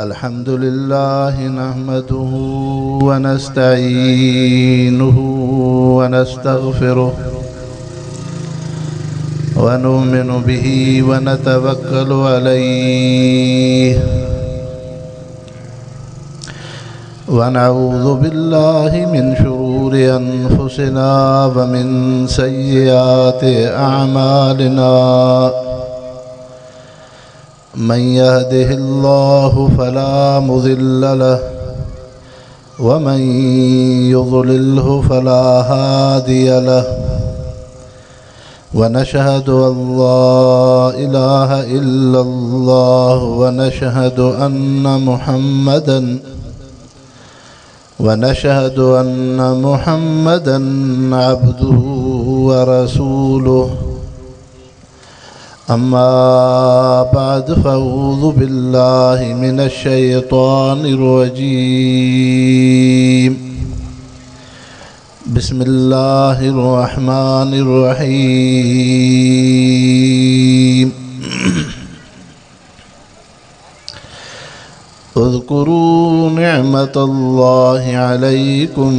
الحمد لله نحمده ونستعينه ونستغفره ونؤمن به ونتوكل عليه ونعوذ بالله من شرور أنفسنا ومن سيئات أعمالنا من يهده الله فلا مضل له ومن يضلله فلا هادي له ونشهد أن لا إله إلا الله ونشهد أن محمدا ونشهد أن محمدا عبده ورسوله أما بعد فأعوذ بالله من الشيطان الرجيم بسم الله الرحمن الرحيم اذكروا نعمة الله عليكم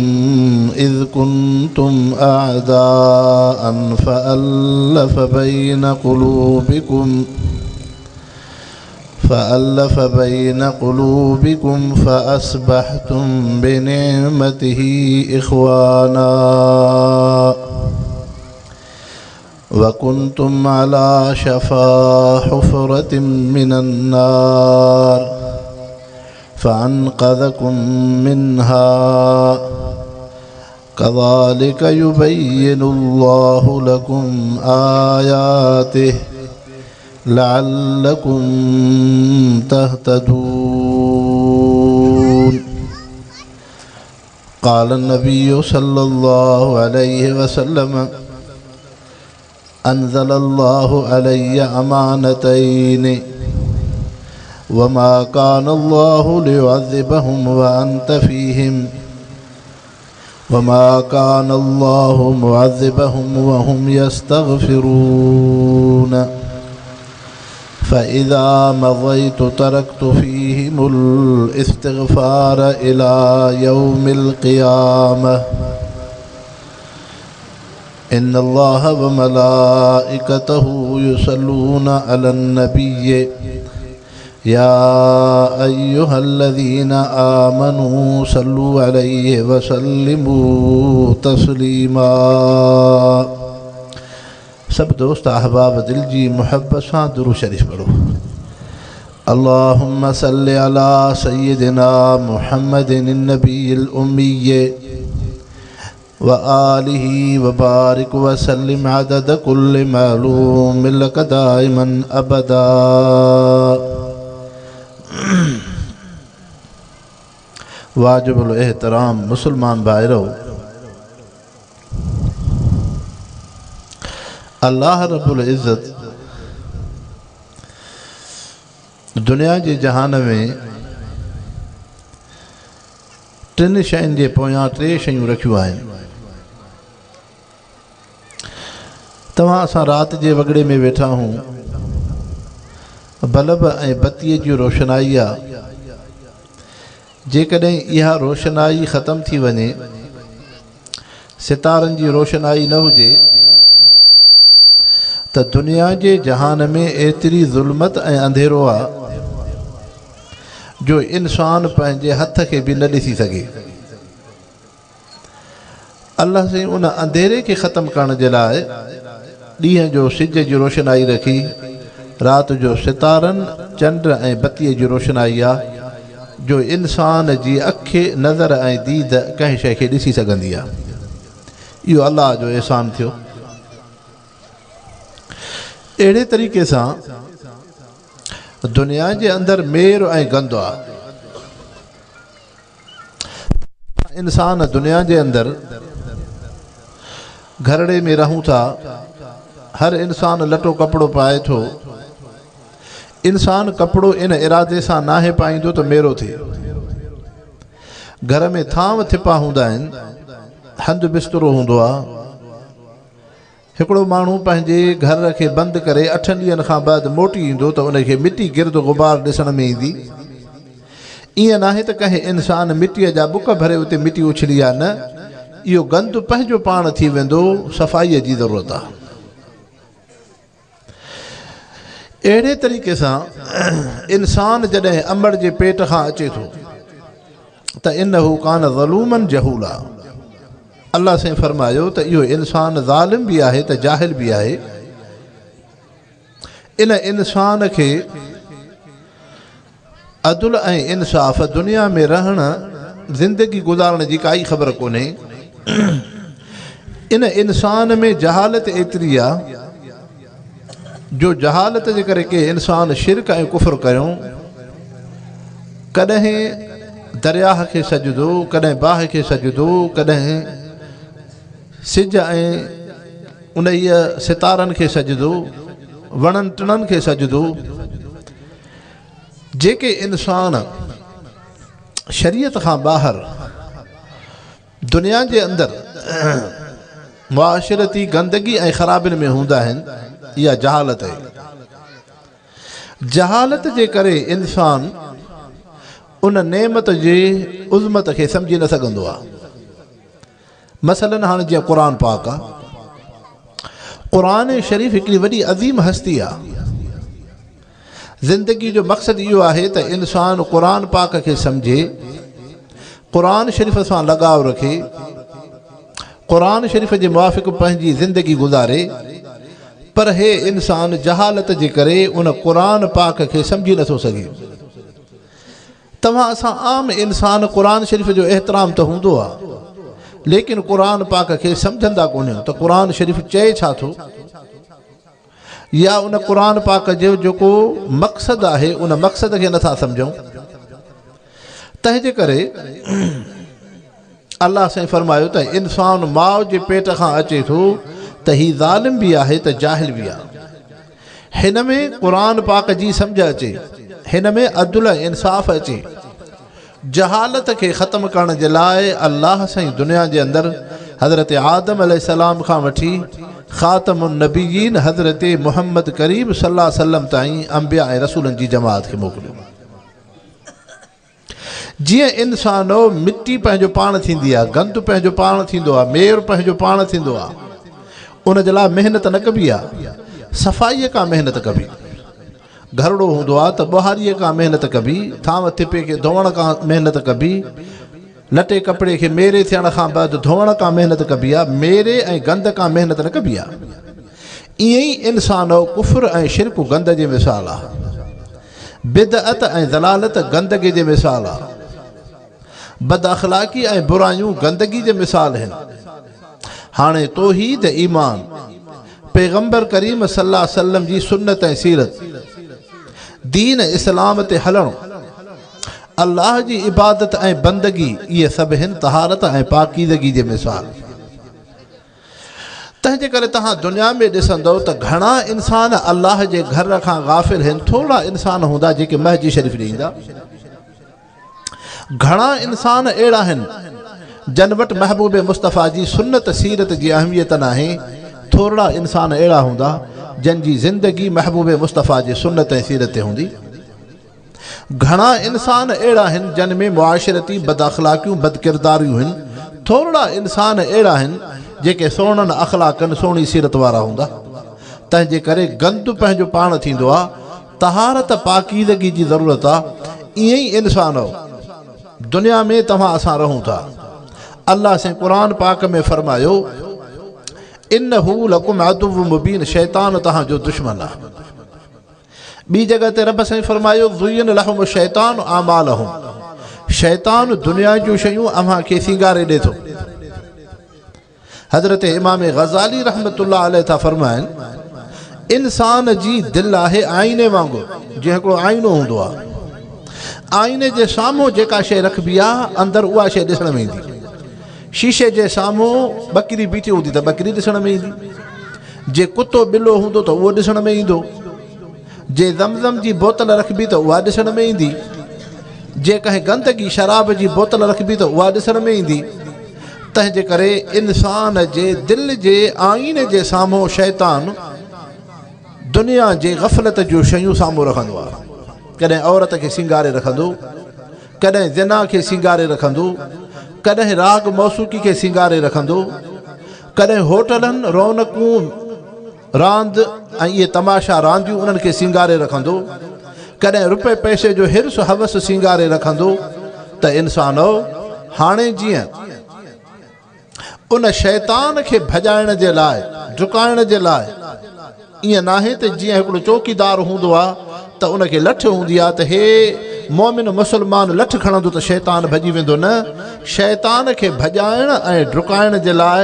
إذ كنتم أعداء فألف بين قلوبكم فألف بين قلوبكم فأصبحتم بنعمته إخوانا وكنتم على شفا حفرة من النار فأنقذكم منها كذلك يبين الله لكم آياته لعلكم تهتدون قال النبي صلى الله عليه وسلم أنزل الله علي أمانتين وما كان الله ليعذبهم وأنت فيهم وما كان الله معذبهم وهم يستغفرون فإذا مضيت تركت فيهم الاستغفار إلى يوم القيامة إن الله وملائكته يصلون على النبي يا أيها الذين آمنوا صلوا عليه وسلموا تسليما سڀ دوست احباب دل جي محبت سان درود شريف پڙهو اللهم صل على سيدنا محمد النبي الأمي وآله وبارك وسلم عدد كل معلوم لك دائما أبدا واجب الاحترام مسلمان ڀائرو الله رب العزت دنيا جي جهان ۾ ٽن شين جي پويان ٽي شيون رکيون آهن. توهان اسان رات جي وڳڙي ۾ ويٺا هون. بلب ۽ بتيء جي روشنائي آ. جيڪڏهن اها روشنائي ختم ٿي وڃي، ستارن جي روشنائي نه هجي ته دنيا جي جهان ۾ ايتري ظلمت ۽ انڌيرو آ جو انسان پنهنجي هٿ کي به نه ڏسي سگهي. الله سائين ان انڌيري کي ختم ڪرڻ جي لاء ڏينهن جو سج جي روشنائي رکي، رات جو ستارن، چنڊ ۽ بتيء جي روشنائي آ جو انسان جي اک، نظر ۽ ديد ڪنهن شيء کي ڏسي سگهندي آ. اهو الله جو احسان ٿيو. اهڙي طريقي سان دنيا جي اندر مير ۽ گند آ. انسان دنيا جي اندر گهرڙي ۾ رهون ٿا. هر انسان لٽو ڪپڙو پائي ٿو. انسان ڪپڙو ان ارادي سان ناهي پائيندو ته ميرو ٿئي. گهر ۾ ٿانو ٿپا هوندا آهن، هنڌ بسترو هوندو آهي. هڪڙو ماڻهو پنهنجي گهر کي بند ڪري اٺن ڏينهن کان بعد موٽي ايندو ته ان کي مٽي گرد غبار ڏسڻ ۾ ايندي. ائين ناهي ته ڪنهن انسان مٽيء جا ٻڪ ڀري اتي مٽي اڇلي آ، نه، اهو گند پنهنجو پاڻ ٿي ويندو، صفائيء جي ضرورت آ. اهڙي طريقي سان انسان جڏهن امڙ جي پيٽ کان اچي ٿو ته انه ڪان ظلوما جهولا الله سائين فرمايو ته اهو انسان ظالم به آهي ته جاهل به آهي. ان انسان کي عدل ۽ انصاف دنيا ۾ رهڻ زندگي گذارڻ جي ڪائي خبر ڪونهي. ان انسان ۾ جهالت ايتري آ جو جهالت جي ڪري ڪي انسان شرڪ ۽ ڪفر ڪيون، ڪڏهن درياهه کي سجدو، ڪڏهن باهه کي سجدو، ڪڏهن سج ۽ انهيء ستارن کي سجدو، وڻن ٽڻن کي سجدو. جيڪي انسان شريعت کان ٻاهر دنيا جي اندر معاشرتي گندگي ۽ خرابين ۾ هوندا آهن، اها جهالت آهي. جهالت جي ڪري انسان ان نعمت جي عظمت کي سمجهي نه سگهندو آهي. مثلاً هاڻي جيئن قرآن پاڪ آ، قرآن شريف هڪڙي وڏي عظيم هستي آ. زندگي جو مقصد اهو آهي ته انسان قرآن پاڪ کي سمجهي، قرآن شريف سان لڳاء رکي، قرآن شريف جي موافق پنهنجي زندگي گذاري، پر هي انسان جهالت جي ڪري ان قرآن پاڪ کي سمجهي نٿو سگهي. توهان اسان عام انسان قرآن شريف جو احترام ته هوندو آ ليڪن قرآن پاڪ کي سمجهندا ڪونهيون ته قرآن شريف چئي ڇا ٿو يا ان قرآن پاڪ جو جيڪو مقصد آهي ان مقصد کي نٿا سمجهون. تنهن جي ڪري الله سائين فرمايو ته انسان ماء جي پيٽ کان اچي ٿو ته هي ظالم به آهي ته جاهل به آهي. هن ۾ قرآن پاڪ جي سمجهه اچي، هن ۾ عدل ۽ انصاف اچي. جهالت کي ختم ڪرڻ جي لاء الله سائين دنيا جي اندر حضرت آدم عليه السلام کان وٺي خاتم النبيين حضرت محمد ڪريم صلي الله عليه وسلم تائين انبياء ۽ رسولن جي جماعت کي موڪليو. جيئن انسانو مٽي پنهنجو پاڻ ٿيندي آ، گند پنهنجو پاڻ ٿيندو آ، مير پنهنجو پاڻ ٿيندو آ، ان جي لاء محنت نه ڪبي آ، صفائيء کان محنت ڪبي. گهرڙو هوندو آ ته ٻهاريء کان محنت ڪبي، ٿانو ٿپي کي ڌوئڻ کان محنت ڪبي، لٽي ڪپڙي کي ميري ٿيڻ کان بعد ڌوئڻ کان محنت ڪبي آ، ميري ۽ گند کان محنت نه ڪبي آ. ائين ئي انسانو ڪفر ۽ شرڪ گند جي مثال آ. بدعت ۽ ضلالت گندگي جي مثال آ. بد اخلاقي ۽ برايون گندگي جي مثال هن. هاڻي توحيد ايمان، پيغمبر ڪريم صلي الله عليه وسلم جي سنت ۽ سيرت، دين اسلام تي هلڻ، الله جي عبادت ۽ بندگي اهي سڀ هن طهارت ۽ پاڪيزگي جي مثال. تنهن جي ڪري توهان دنيا ۾ ڏسندؤ ته گهڻا انسان الله جي گهر کان غافل هن، ٿورڙا انسان هوندا جيڪي مسجد شريف ڏي ايندا. گهڻا انسان اهڙا هن جن وٽ محبوب مصطفيٰ جي سنت سيرت جي اهميت ناهي، ٿورڙا انسان اهڙا هوندا جن جي زندگي محبوب مصطفيٰ جي سنت ۽ سيرت تي هوندي. گهڻا انسان اهڙا هن جن ۾ معاشرتي بداخلاقيون بدڪرداريون هن، ٿورڙا انسان اهڙا هن جيڪي سهڻن اخلاقن سهڻي سيرت وارا هوندا. تنهن جي ڪري گند پنهنجو پاڻ ٿيندو آ، طهارت پاڪيزگي جي ضرورت آ، ائين ئي انسانؤ! دنيا ۾ توهان اسان رهون ٿا. الله سائين قرآن پاڪ ۾ فرمايو، انه لڪم عدو مبين شيطان توهان جو دشمن آ. ٻي جڳهه تي رب سائين فرمايو، زين لهم الشيطان اعمالهم شيطان دنيا جون شيون اوهان کي سينگاري ڏي ٿو. حضرت امام غزالي رحمة الله عليه ٿا فرمائن، انسان جي دل آهي آئيني وانگر، جيئن هڪڙو آئينو هوندو آهي، آئيني جي سامهون جيڪا شيء رکبي آهي اندر اها شيء ڏسڻ ۾ ايندي. شيشي جي سامهون ٻڪري بيٺي هوندي ته ٻڪري ڏسڻ ۾ ايندي. جي ڪتو ٻلو هوندو ته اهو ڏسڻ ۾ ايندو. جي زمزم جي بوتل رکبي ته اها ڏسڻ ۾ ايندي. جي ڪنهن گندگي شراب جي بوتل رکبي ته اها ڏسڻ ۾ ايندي. تنهن جي ڪري انسان جي دل جي آئيني جي سامهون شيطان دنيا جي غفلت جون شيون سامهون رکندو آهي. ڪڏهن عورت کي سينگاري رکندو. ڪڏهن زنا کي سينگاري رکندو، ڪڏهن راڳ موسيقي کي سينگاري رکندو، ڪڏهن هوٽلن، رونقون، راند ۽ اهي تماشا رانديون انهن کي سينگاري رکندو، ڪڏهن رپئي پئسي جو حرص هوس سينگاري رکندو ته انسانؤ! هاڻي جيئن ان شيطان کي ڀڄائڻ جي لاء، ڊڪائڻ جي لاء، ائين ناهي ته جيئن هڪڙو چوڪيدار هوندو آ ته ان کي لٺ هوندي آ ته هي مؤمن مسلمان لٺ کڻندو ته شيطان ڀڄي ويندو نه، شيطان کي ڀڄائڻ ۽ ڊڪائڻ جي لاء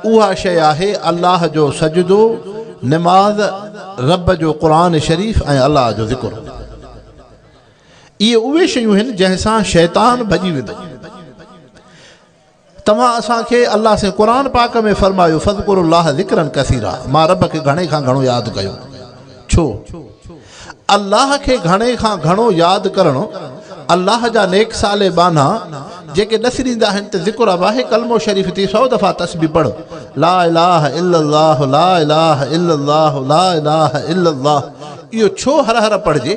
اها شيء آهي الله جو سجدو، نماز، رب جو قرآن شريف ۽ الله جو ذڪر. اهي اهي شيون هن جنهن سان شيطان ڀڄي ويندو. توهان اسان کي الله سائين قرآن پاڪ ۾ فرمايو فاذڪروا الله ذڪرا ڪثيرا مان رب کي گهڻي کان گهڻو ياد ڪيو. ڇو؟ الله کي گهڻي کان گهڻو ياد ڪرڻ الله جا نيڪ صالح ٻانها جيڪي ڏس ڏيندا آهن ته ذڪر آهي ڪلمو شريف ٿي سو دفعا تسبيح پڙھ لا اله الا الله لا اله الا الله لا اله الا الله اهو ڇو هر هر پڙهجي؟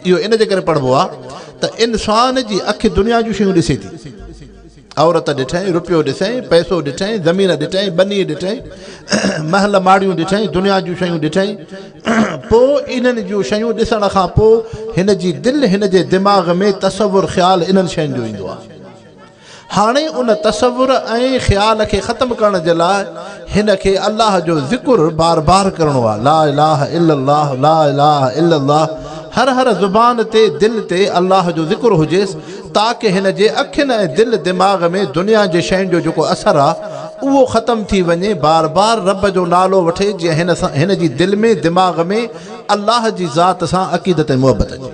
اهو ان جي ڪري پڙهبو آهي ته انسان جي اک دنيا جون شيون ڏسي ٿي. عورت ڏٺئين، روپيو ڏسئين، پئسو ڏٺئين، زمين ڏٺئين، ٻني ڏٺئين، محل ماڙيون ڏٺئين، دنيا جون شيون ڏٺئين، پوء انهن جون شيون ڏسڻ کان پوء هن جي دل، هن جي دماغ ۾ تصور، خيال انهن شين جو ايندو آهي. هاڻي ان تصور ۽ خيال کي ختم ڪرڻ جي لاء هن کي الله جو ذڪر بار بار ڪرڻو آهي، لا اله الا الله، لا اله الا الله، هر هر زبان تي، دل تي الله جو ذڪر هجيس، تاڪه هن جي اکين ۽ دل دماغ ۾ دنيا جي شين جو جيڪو اثر آ اهو ختم ٿي وڃي بار بار رب جو نالو وٺي جيئن هن سان هن جي دل ۾ دماغ ۾ الله جي ذات سان عقيدت ۽ محبت اچي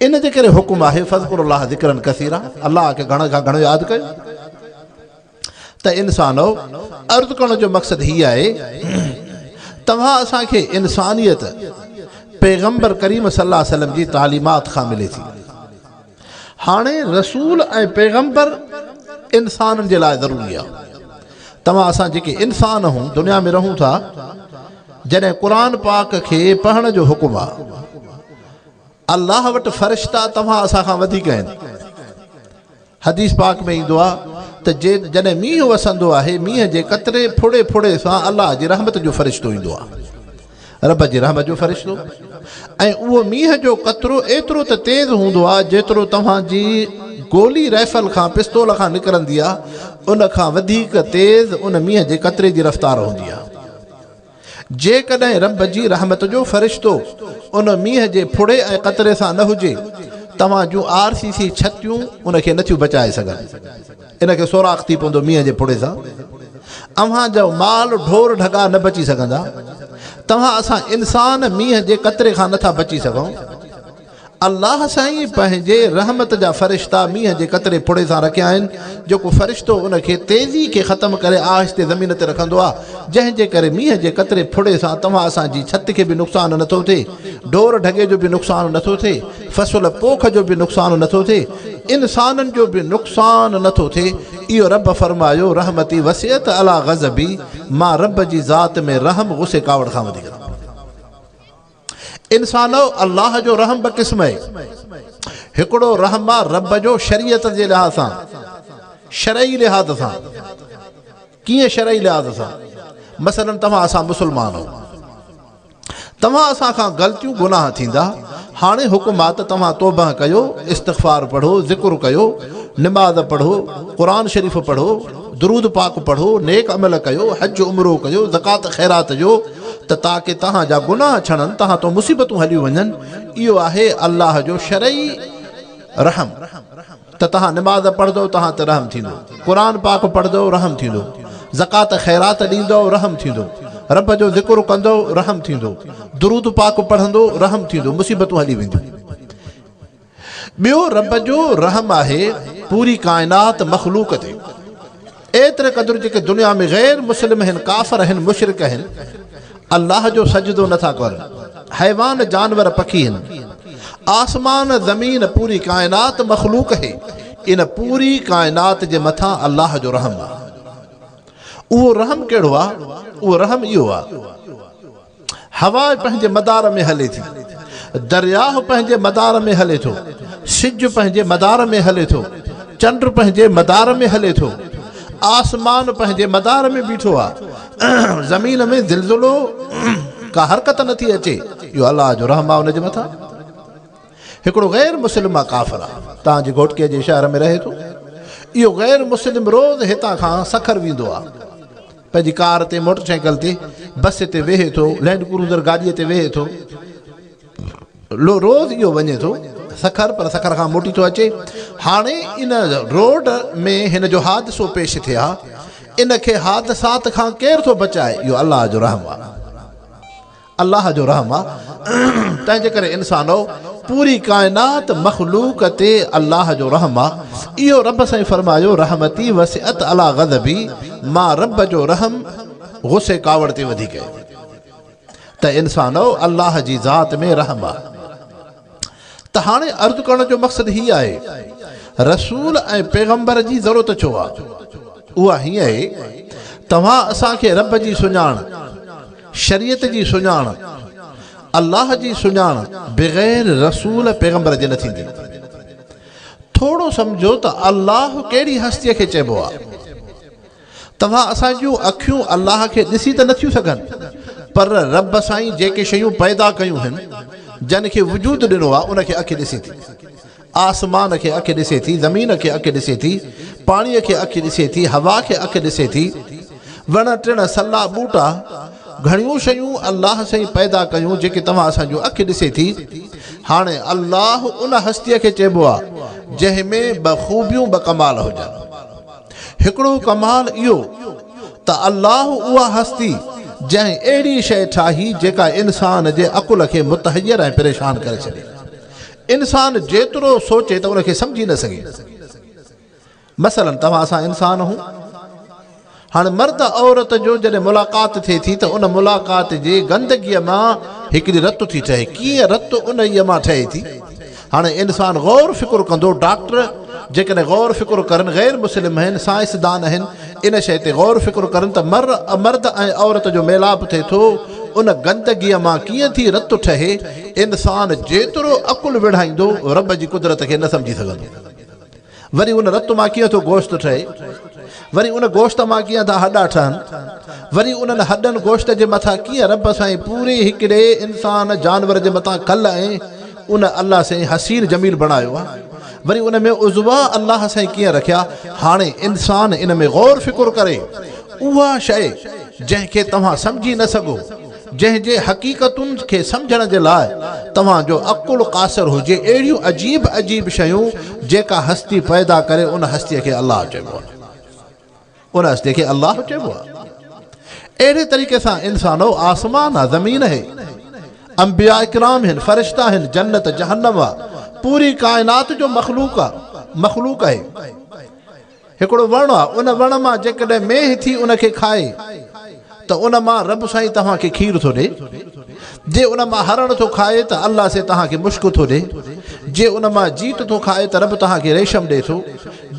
ان جي ڪري حڪم آهي فاذڪروا الله ذڪرا ڪثيرا الله کي گهڻي کان گهڻو ياد ڪيو. ته انسانؤ! عرض ڪرڻ جو مقصد هي آهي، توهان اسان کي انسانيت پيغمبر ڪريم صلي الله عليه وسلم جي تعليمات کان ملي ٿي. هاڻي رسول ۽ پيغمبر انسانن جي لاء ضروري آهي. توهان اسان جيڪي انسان هون دنيا ۾ رهون ٿا، جڏهن قرآن پاڪ کي پڙهڻ جو حڪم آهي، الله وٽ فرشتا توهان اسان کان وڌيڪ آهن. حديث پاڪ ۾ ايندو آهي ته جڏهن مينهن وسندو آهي، مينهن جي قطري ڦڙي ڦڙي سان الله جي رحمت جو فرشتو ايندو آهي، رب جي رحمت جو فرشتو، ۽ اهو مينهن جو قطرو ايترو ته تيز هوندو آهي جيترو توهان جي گولي رائفل کان پستول کان نڪرندي آهي، ان کان وڌيڪ تيز ان مينهن جي قطري جي رفتار هوندي آهي. جيڪڏهن رب جي رحمت جو فرشتو ان مينهن جي ڦڙي ۽ قطري سان نه هجي، توهان جون آر سي سي ڇتيون ان کي نٿيون بچائي سگهن. ان کي سوراخ ٿي پوندو مينهن جي ڦڙي سان. اوهان جو مال ڍور ڍڳا نه بچي سگهندا. توهان اسان انسان مينهن جي قطري کان نٿا بچي سگهون. الله سائين پنهنجي رحمت جا فرشتا مينهن جي قطري ڦڙي سان رکيا آهن، جيڪو فرشتو ان کي تيزي کي ختم ڪري آهستي زمين تي رکندو آهي، جنهن جي ڪري مينهن جي قطري ڦڙي سان توهان اسان جي ڇت کي به نقصان نٿو ٿئي، ڍور ڍڳي جو به نقصان نٿو ٿئي، فصل پوک جو به نقصان نٿو ٿئي، انسانن جو به نقصان نٿو ٿئي، اهو رب فرمايو، رحمتي وسعت عليٰ غضبي، مان رب جي ذات ۾ رحم غصي ڪاوڙ کان وڌيڪ رحم. انسانؤ! الله جو رحم ٻه قسم اهي. هڪڙو رحم آ رب جو شريعت جي لحاظ سان، شرعي لحاظ سان. ڪيئن شرعي لحاظ سان؟ مثلاً توهان اسان مسلمان آهيون. توهان اسان کان غلطيون گناهه ٿيندا. هاڻي حڪم آ ته توهان توبه ڪيو، استغفار پڙهو، ذڪر ڪيو، نماز پڙهو، قرآن شريف پڙهو، درود پاڪ پڙهو، نيڪ عمل ڪيو، حج عمرو ڪيو، زڪوات خيرات ڏيو، ته تاڪه توهان جا گناهه ڇڻن، توهان تون مصيبتون هليون وڃن، اهو آهي الله جو شرعي رحم، ته توهان نماز پڙهندؤ توهان تي رحم ٿيندو، قرآن پاڪ پڙهندؤ رحم ٿيندو، زڪوات خيرات ڏيندؤ رحم ٿيندو، رب جو ذڪر ڪندؤ رحم ٿيندو، درود پاڪ پڙهندو رحم ٿيندو، مصيبتون هلي وينديون. ٻيو رب جو رحم آهي پوري ڪائنات مخلوق تي ايتري قدر جيڪي دنيا ۾ غير مسلم هن ڪافر هن مشرڪ هن الله جو سجدو نٿا ڪرن حيوان جانور پکي هن آسمان زمين پوري ڪائنات مخلوق هي ان پوري ڪائنات جي مٿان الله جو رحم آهي اهو رحم ڪهڙو آهي اهو رحم اهو آهي هوا پنهنجي مدار ۾ هلي ٿي. درياهه پنهنجي مدار ۾ هلي ٿو، سج پنهنجي مدار ۾ هلي ٿو، چنڊ پنهنجي مدار ۾ هلي ٿو، آسمان پنهنجي مدار ۾ بيٺو آ، زمين ۾ زلزلو ڪا حرڪت نٿي اچي، اهو الله جو رحم آ ان جي مٿان. هڪڙو غير مسلم آ ڪافر آ، توهان جي گهوٽڪيء جي شهر ۾ رهي ٿو، اهو غير مسلم روز هتان کان سکر ويندو آ، پنهنجي ڪار تي، موٽر سائيڪل تي، بس تي ويهي ٿو، لينڊ ڪروزر گاڏيء تي ويهي ٿو، روز اهو وڃي ٿو سکر پر سکر کان موٽي ٿو اچي. هاڻي ان روڊ ۾ هن جو حادثو پيش ٿئي ها، ان کي حادثات کان ڪير ٿو بچائي؟ اهو الله جو رحم آ. الله جو رحم آ. تنهن جي ڪري انسانؤ! پوري ڪائنات، مخلوق، تي الله جو رحم آ. اهو رب سائين فرمايو رحمتي وسعت علي غضبي مان رب جو رحم غصي ڪاوڙ تي وڌيڪ آهي. ته انسانؤ! الله جي ذات ۾ رحم آ. ته هاڻي عرض ڪرڻ جو مقصد هي آهي، رسول ۽ پيغمبر جي ضرورت ڇو آ؟ اها هيئن آهي، توهان اسان کي رب جي سڃاڻ، شريعت جي سڃاڻ، الله جي سڃاڻ بغير رسول پيغمبر جي نه ٿيندي. ٿورو سمجهو ته الله ڪهڙي هستيء کي چئبو آ؟ توهان اسان جون اکيون الله کي ڏسي ته نٿيون سگهن پر رب سائين جيڪي شيون پيدا ڪيون هن جن کي وجود ڏنو آهي ان کي اک ڏسي ٿي. آسمان کي اک ڏسي ٿي، زمين کي اک ڏسي ٿي، پاڻيء کي اک ڏسي ٿي، هوا کي اک ڏسي ٿي، وڻ ٽڻ، سلا ٻوٽا، گهڻيون شيون الله سائين پيدا ڪيون جيڪي توهان اسان جون اک ڏسي ٿي. هاڻي الله ان هستيء کي چئبو آهي جنهن ۾ ٻه خوبيون ٻه ڪمال هجن. هڪڙو ڪمال اهو ته الله اها هستي جنهن اهڙي شيء ٺاهي جيڪا انسان جي عقل کي متحير ۽ پريشان ڪري ڇڏي. انسان جيترو سوچي ته ان کي سمجهي نه سگهي. مثلاً توهان اسان انسان هون. هاڻي مرد عورت جو جڏهن ملاقات ٿئي ٿي ته ان ملاقات جي گندگيء مان هڪڙي رت ٿي ٺهي. ڪيئن رت انهيء مان ٺهي ٿي؟ هاڻي انسان غور فڪر ڪندو، ڊاڪٽر جيڪڏهن غور فڪر ڪرن، غير مسلم آهن، سائنسدان آهن، ان شيء تي غور فڪر ڪرن ته مر مرد ۽ عورت جو ميلاپ ٿئي ٿو، ان گندگيء مان ڪيئن ٿي رت ٺهي، انسان جيترو عقل وڙهائيندو، رب جي قدرت کي نه سمجهي سگهندو. وري ان رت مان ڪيئن ٿو گوشت ٺهي؟ وري ان گوشت مان ڪيئن ٿا هڏا ٺهن؟ وري انهن هڏن گوشت جي مٿان ڪيئن رب سائين پوري هڪڙي انسان جانور جي مٿان کل ۽ ان الله سائين حسين جميل بڻايو آهي؟ وري ان ۾ عضوا الله سائين ڪيئن رکيا؟ هاڻي انسان ان ۾ غور فڪر ڪري اها شيء جنهن کي توهان سمجهي نه سگهو، جنهن جي حقيقتن کي سمجهڻ جي لاء توهان جو عقل قاصر هجي، اهڙيون عجيب عجيب شيون جيڪا هستي پيدا ڪري ان هستيء کي الله چئبو آهي. ان هستيء کي الله چئبو آهي. اهڙي طريقي سان انسانو آسمان آ، زمين آهي، انبياء ڪرام آهن، فرشتا آهن، جنت جهنم آ، پوري ڪائنات جو مخلوق آ، مخلوق آهي. هڪڙو وڻ آ، ان وڻ مان جيڪڏهن مينهن ٿي ان کي کائي ته ان مان رب سائين توهان کي کير ٿو ڏي، جي ان مان هرڻ ٿو کائي ته الله سائين توهان کي مشڪ ٿو ڏي، جي ان مان جيت ٿو کائي ته رب توهان کي ريشم ڏي ٿو،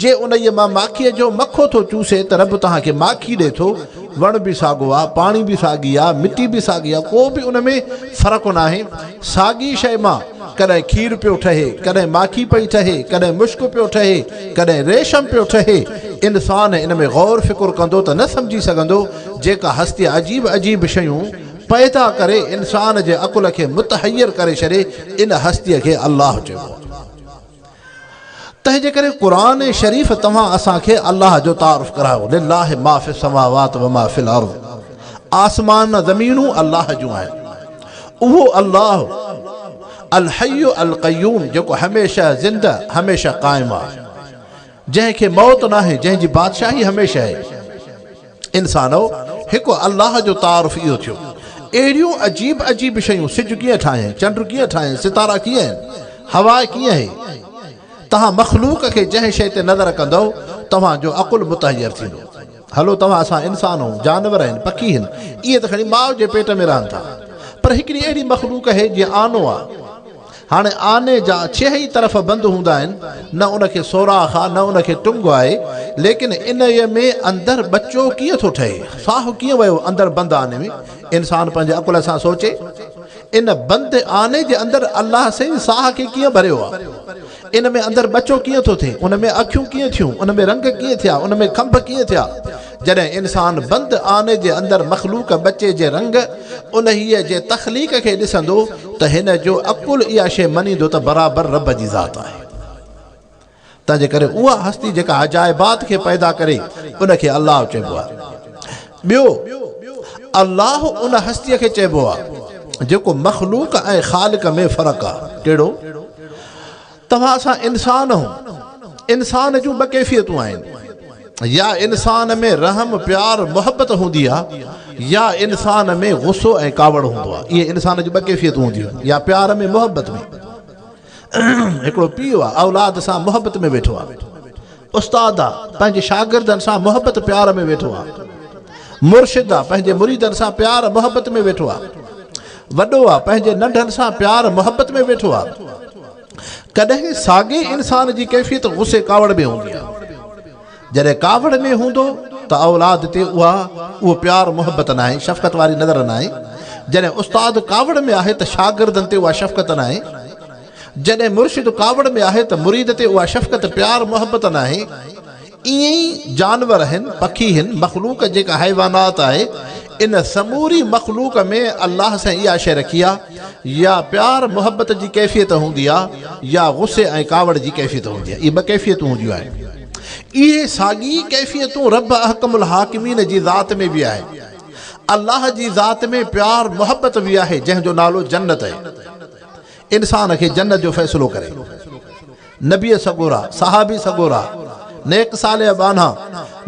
جي انهيء مان ماکيء جو مکو ٿو چوسي ته رب توهان کي ماکي ڏي ٿو. وڻ به ساڳو آ، پاڻي به ساڳي آ، مٽي به ساڳي آ، ڪو به ان ۾ فرق ناهي. ساڳي شيء مان ڪڏهن کير پيو ٺهي، ڪڏهن ماکي پئي ٺهي، ڪڏهن مشڪ پيو ٺهي، ڪڏهن ريشم پيو ٺهي. انسان ان ۾ غور فڪر ڪندو ته نه سمجهي سگهندو، جيڪا هستي عجيب عجيب شيون پيدا ڪري انسان جي عقل کي متحير ڪري ڇڏي، ان هستيء کي الله چئبو آهي. تنهنجي ڪري قرآن شريف توهان اسان کي الله جو تعارف ڪرايو، لله ما في السماوات وما في الارض، آسمان زمينون الله جون آهن، اهو الله الحي القيوم جيڪو هميشه زنده هميشه قائم آهي، جنهن کي موت ناهي، جنهن جي بادشاهي هميشه آهي. انسانؤ! هڪ الله جو تعارف اهو ٿيو. اهڙيون عجيب عجيب شيون، سج ڪيئن ٺاهيائين، چنڊ ڪيئن ٺاهيائين، ستارا ڪيئن آهن، هوا ڪيئن آهي. توهان مخلوق کي جنهن شيء تي نظر ڪندؤ، توهان جو عقل متحير ٿيندو. هلو توهان اسان انسان آهون، جانور آهن، پکي آهن، اهي ته کڻي ماء جي پيٽ ۾ رهن ٿا. پر هڪڙي اهڙي مخلوق آهي جيئن آنو آهي. هاڻي آني جا ڇهه ئي طرف بند هوندا آهن، نه ان کي سوراخ آ، نه ان کي ٽنگ آهي، ليڪن انهيء ۾ اندر ٻچو ڪيئن ٿو ٺهي؟ ساهه ڪيئن ويو اندر بند آني ۾؟ انسان پنهنجي عقل سان سوچي. ان بند آني جي اندر الله سائين ساهه کي ڪيئن ڀريو آ؟ ان ۾ اندر ٻچو ڪيئن ٿو ٿئي؟ ان ۾ اکيون ڪيئن ٿيون؟ ان ۾ رنگ ڪيئن ٿيا؟ ان ۾ کنڀ ڪيئن ٿيا؟ جڏهن انسان بند آني جي اندر مخلوق ٻچي جي رنگ، انهيء جي تخليق کي ڏسندو ته هن جو عقل اها شيء مڃيندو ته برابر رب جي ذات آهي. تنهنجي ڪري اها هستي جيڪا عجائبات کي پيدا ڪري ان کي الله چئبو آهي. ٻيو الله ان هستيء کي چئبو آهي جيڪو مخلوق ۽ خالق ۾ فرق آهي. ڪهڙو؟ توهان اسان انسان آهيون. انسان جون ٻه ڪيفيتون آهن. يا انسان ۾ رحم، پيار، محبت هوندي آهي يا انسان ۾ غصو ۽ ڪاوڙ هوندو آهي. اهي انسان جون ٻه ڪيفيتون هونديون آهن يا پيار ۾ محبت ۾. هڪڙو پيء آ اولاد سان محبت ۾ ويٺو آ. استاد آ پنهنجي شاگردن سان محبت پيار ۾ ويٺو آ. مرشد آ پنهنجي مريدن سان پيار محبت ۾ ويٺو آ. وڏو آ پنهنجي ننڍن سان پيار محبت ۾ ويٺو آ. ڪڏهن ساڳئي انسان جي ڪيفيت غصي ڪاوڙ ۾ هوندي آ. جڏهن ڪاوڙ ۾ هوندو ته اولاد تي اها اهو پيار محبت ناهي، شفقت واري نظر ناهي. جڏهن استاد ڪاوڙ ۾ آهي ته شاگردن تي اها شفقت ناهي. جڏهن مرشد ڪاوڙ ۾ آهي ته مريد تي اها شفقت پيار محبت ناهي. ائين ئي جانور هن، پکي هن، مخلوق جيڪا حيوانات آهي، ان سموري مخلوق ۾ الله سائين اها شيء رکي آ يا پيار محبت جي ڪيفيت هوندي آ يا غصي ۽ ڪاوڙ جي ڪيفيت هوندي آ. اهي ٻه ڪيفيتون هونديون آهن. اهي ساڳي ڪيفيتون رب احڪم الحاڪمين جي ذات ۾ به آهن. الله جي ذات ۾ پيار محبت به آهي جنهن جو نالو جنت اهي. انسان کي جنت جو فيصلو ڪري. نبي سڳورا، صحابي سڳورا، نيڪ صالح ٻانها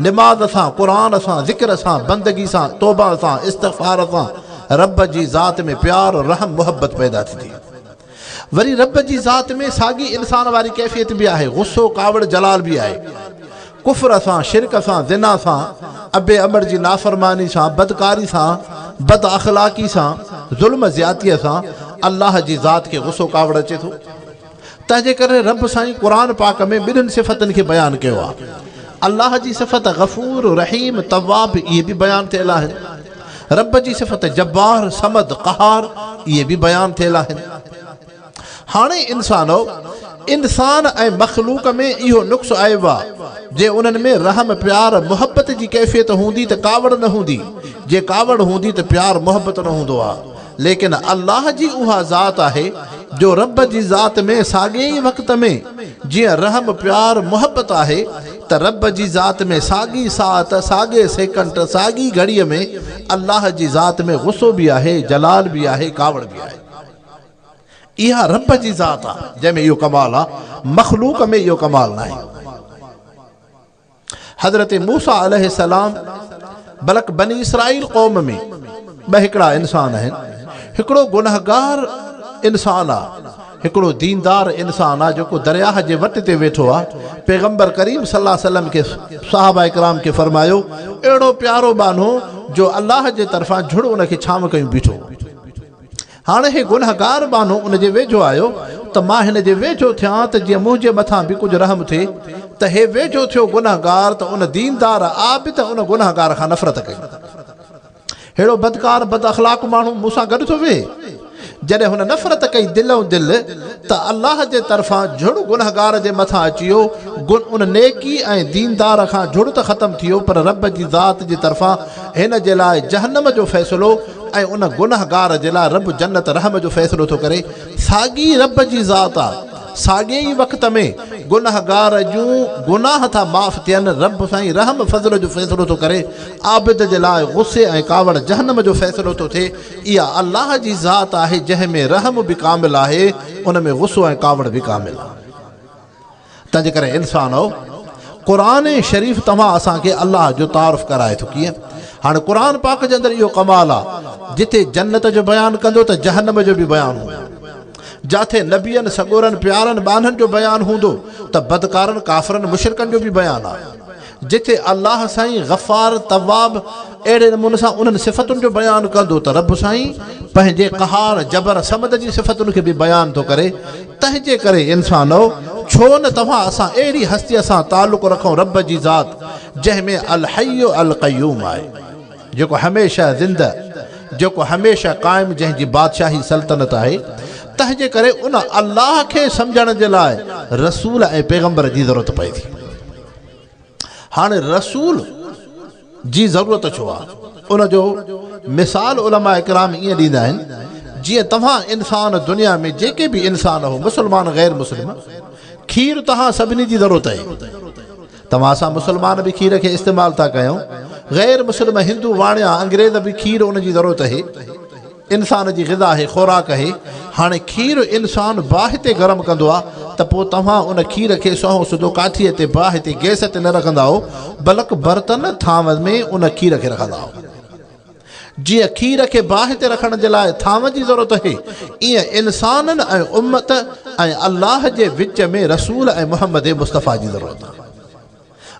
نماز سان، قرآن سان، ذڪر سان، بندگي سان، توبه سان، استغفار سان رب جي ذات ۾ پيار، رحم، محبت پيدا ٿي ٿئي. وري رب جي ذات ۾ ساڳي انسان واري ڪيفيت به آهي، غصو، ڪاوڙ، جلال به آهي. ڪفر سان، شرڪ سان، زنا سان، ابي امڙ جي نافرماني سان، بدڪاري سان، بد اخلاقي سان، ظلم زيادتيء سان الله جي ذات کي غصو ڪاوڙ اچي ٿو. تنهنجي ڪري رب سائين قرآن پاڪ ۾ ٻنهين صفتن کي بيان ڪيو آهي. الله جي صفت غفور، رحيم، تواب اهي به بيان ٿيل آهن. رب جي صفت جبار، صمد، قهار اهي به بيان ٿيل آهن. هاڻي انسانو! انسان ۽ مخلوق ۾ اهو نقص آيو آ، جي انهن ۾ رحم، پيار، محبت جي ڪيفيت هوندي ته ڪاوڙ نه هوندي، جي ڪاوڙ هوندي ته پيار محبت نه هوندو آ. ليڪن الله جي اها ذات آهي جو رب جي ذات ۾ ساڳئي ئي وقت ۾ جيئن رحم، پيار، محبت آهي ته رب جي ذات ۾ ساڳي ساعت، ساڳئي سيڪنڊ، ساڳي گهڙيء ۾ الله جي ذات ۾ غصو به آهي، جلال به آهي، ڪاوڙ به آهي. اها رب جي ذات آ جنهن ۾ اهو ڪمال آ، مخلوق ۾ اهو ڪمال ناهي. حضرت موسيٰ عليه السلام بلڪ بني اسرائيل قوم ۾ ٻه هڪڙا انسان آهن، هڪڙو گنهگار انسان آ، هڪڙو ديندار انسان آ جيڪو درياهه جي وٽ تي ويٺو آ، پيغمبر ڪريم صلي الله عليه وسلم کي صحابه ڪرام کي فرمايو، اهڙو پيارو ٻانهو جو الله جي طرفان جھڙ ان کي ڇانو ڪيون بيٺو هو. هاڻي هي گنهگار ٻانهو ان جي ويجهو آيو ته مان هن جي ويجهو ٿيان ته جيئن منهنجي مٿان به ڪجهه رحم ٿئي ته هي ويجهو ٿيو گنهگار ته ان ديندار عابد ان گنهگار کان نفرت ڪئي. ههڙو بدڪار بد اخلاق ماڻهو مون سان گڏ ٿو ويهي. جڏهن هن نفرت ڪئي دلئون دل ته الله جي طرفان جھڙ گنهگار جي مٿان اچي ويو، ان نيڪي ۽ ديندار کان جھڙ ته ختم ٿي ويو پر رب جي ذات جي طرفان هن جي لاء جهنم جو فيصلو ۽ ان گنهگار جي لاء رب جنت رحم جو فيصلو ٿو ڪري، ساڳي رب جي ذات آ، ساڳئي ئي وقت ۾ گنهگار جون گناهه ٿا معاف ٿين، رب سائين رحم فضل جو فيصلو ٿو ڪري، عابد جي لاء غصي ۽ ڪاوڙ جهنم جو فيصلو ٿو ٿئي، اها الله جي ذات آهي جنهن ۾ رحم به ڪامل آهي، ان ۾ غصو ۽ ڪاوڙ به ڪامل آ. تنهنجي ڪري انسانؤ! قرآن شريف توهان اسان کي الله جو تعارف ڪرائي ٿو ڪيئن؟ هاڻي قرآن پاڪ جي اندر اهو ڪمال آ جتي جنت جو بيان ڪندو ته جهنم جو به بيان هوندو، جاٿي نبين سڳورن پيارن ٻانهن جو بيان هوندو ته بدڪارن ڪافرن مشرڪن جو به بيان آ. جتي الله سائين غفار، تواب اهڙي نموني سان انهن صفتن جو بيان ڪندو ته رب سائين پنهنجي قهار، جبر، صمد جي صفتن کي به بيان ٿو ڪري، تنهنجي ڪري انسانؤ! ڇو نه توهان اسان اهڙي هستيء سان تعلق رکون رب جي ذات جنهن ۾ الحي القيوم آهي، جيڪو هميشه زنده، جيڪو هميشه قائم جنهن جي بادشاهي سلطنت آهي، تنهن جي ڪري ان الله کي سمجهڻ جي لاء رسول ۽ پيغمبر جي ضرورت پئي ٿي. هاڻي رسول جي ضرورت ڇو آهي؟ ان جو مثال علماء ڪرام ائين ڏيندا آهن جيئن توهان انسان دنيا ۾ جيڪي به انسان هو مسلمان غير مسلم کير توهان سڀني جي ضرورت آهي. توهان اسان مسلمان به کير کي استعمال ٿا ڪيون، غير مسلم هندو واڻيا انگريز به کير ان جي ضرورت اهي، انسان جي غذا اهي، خوراڪ اهي، هاڻي کير انسان باهه تي گرم ڪندو آ ته پوء توهان ان کير کي سنئون سڌو ڪاٺيء تي باهه تي گئس تي نه رکندا آهو بلڪ برتن ٿانو ۾ ان کير کي رکندا آهو. جيئن کير کي باهه تي رکڻ جي لاء ٿانو جي ضرورت آهي، ايئن انسانن ۽ امت ۽ الله جي وچ ۾ رسول ۽ محمد مصطفيٰ جي ضرورت آهي.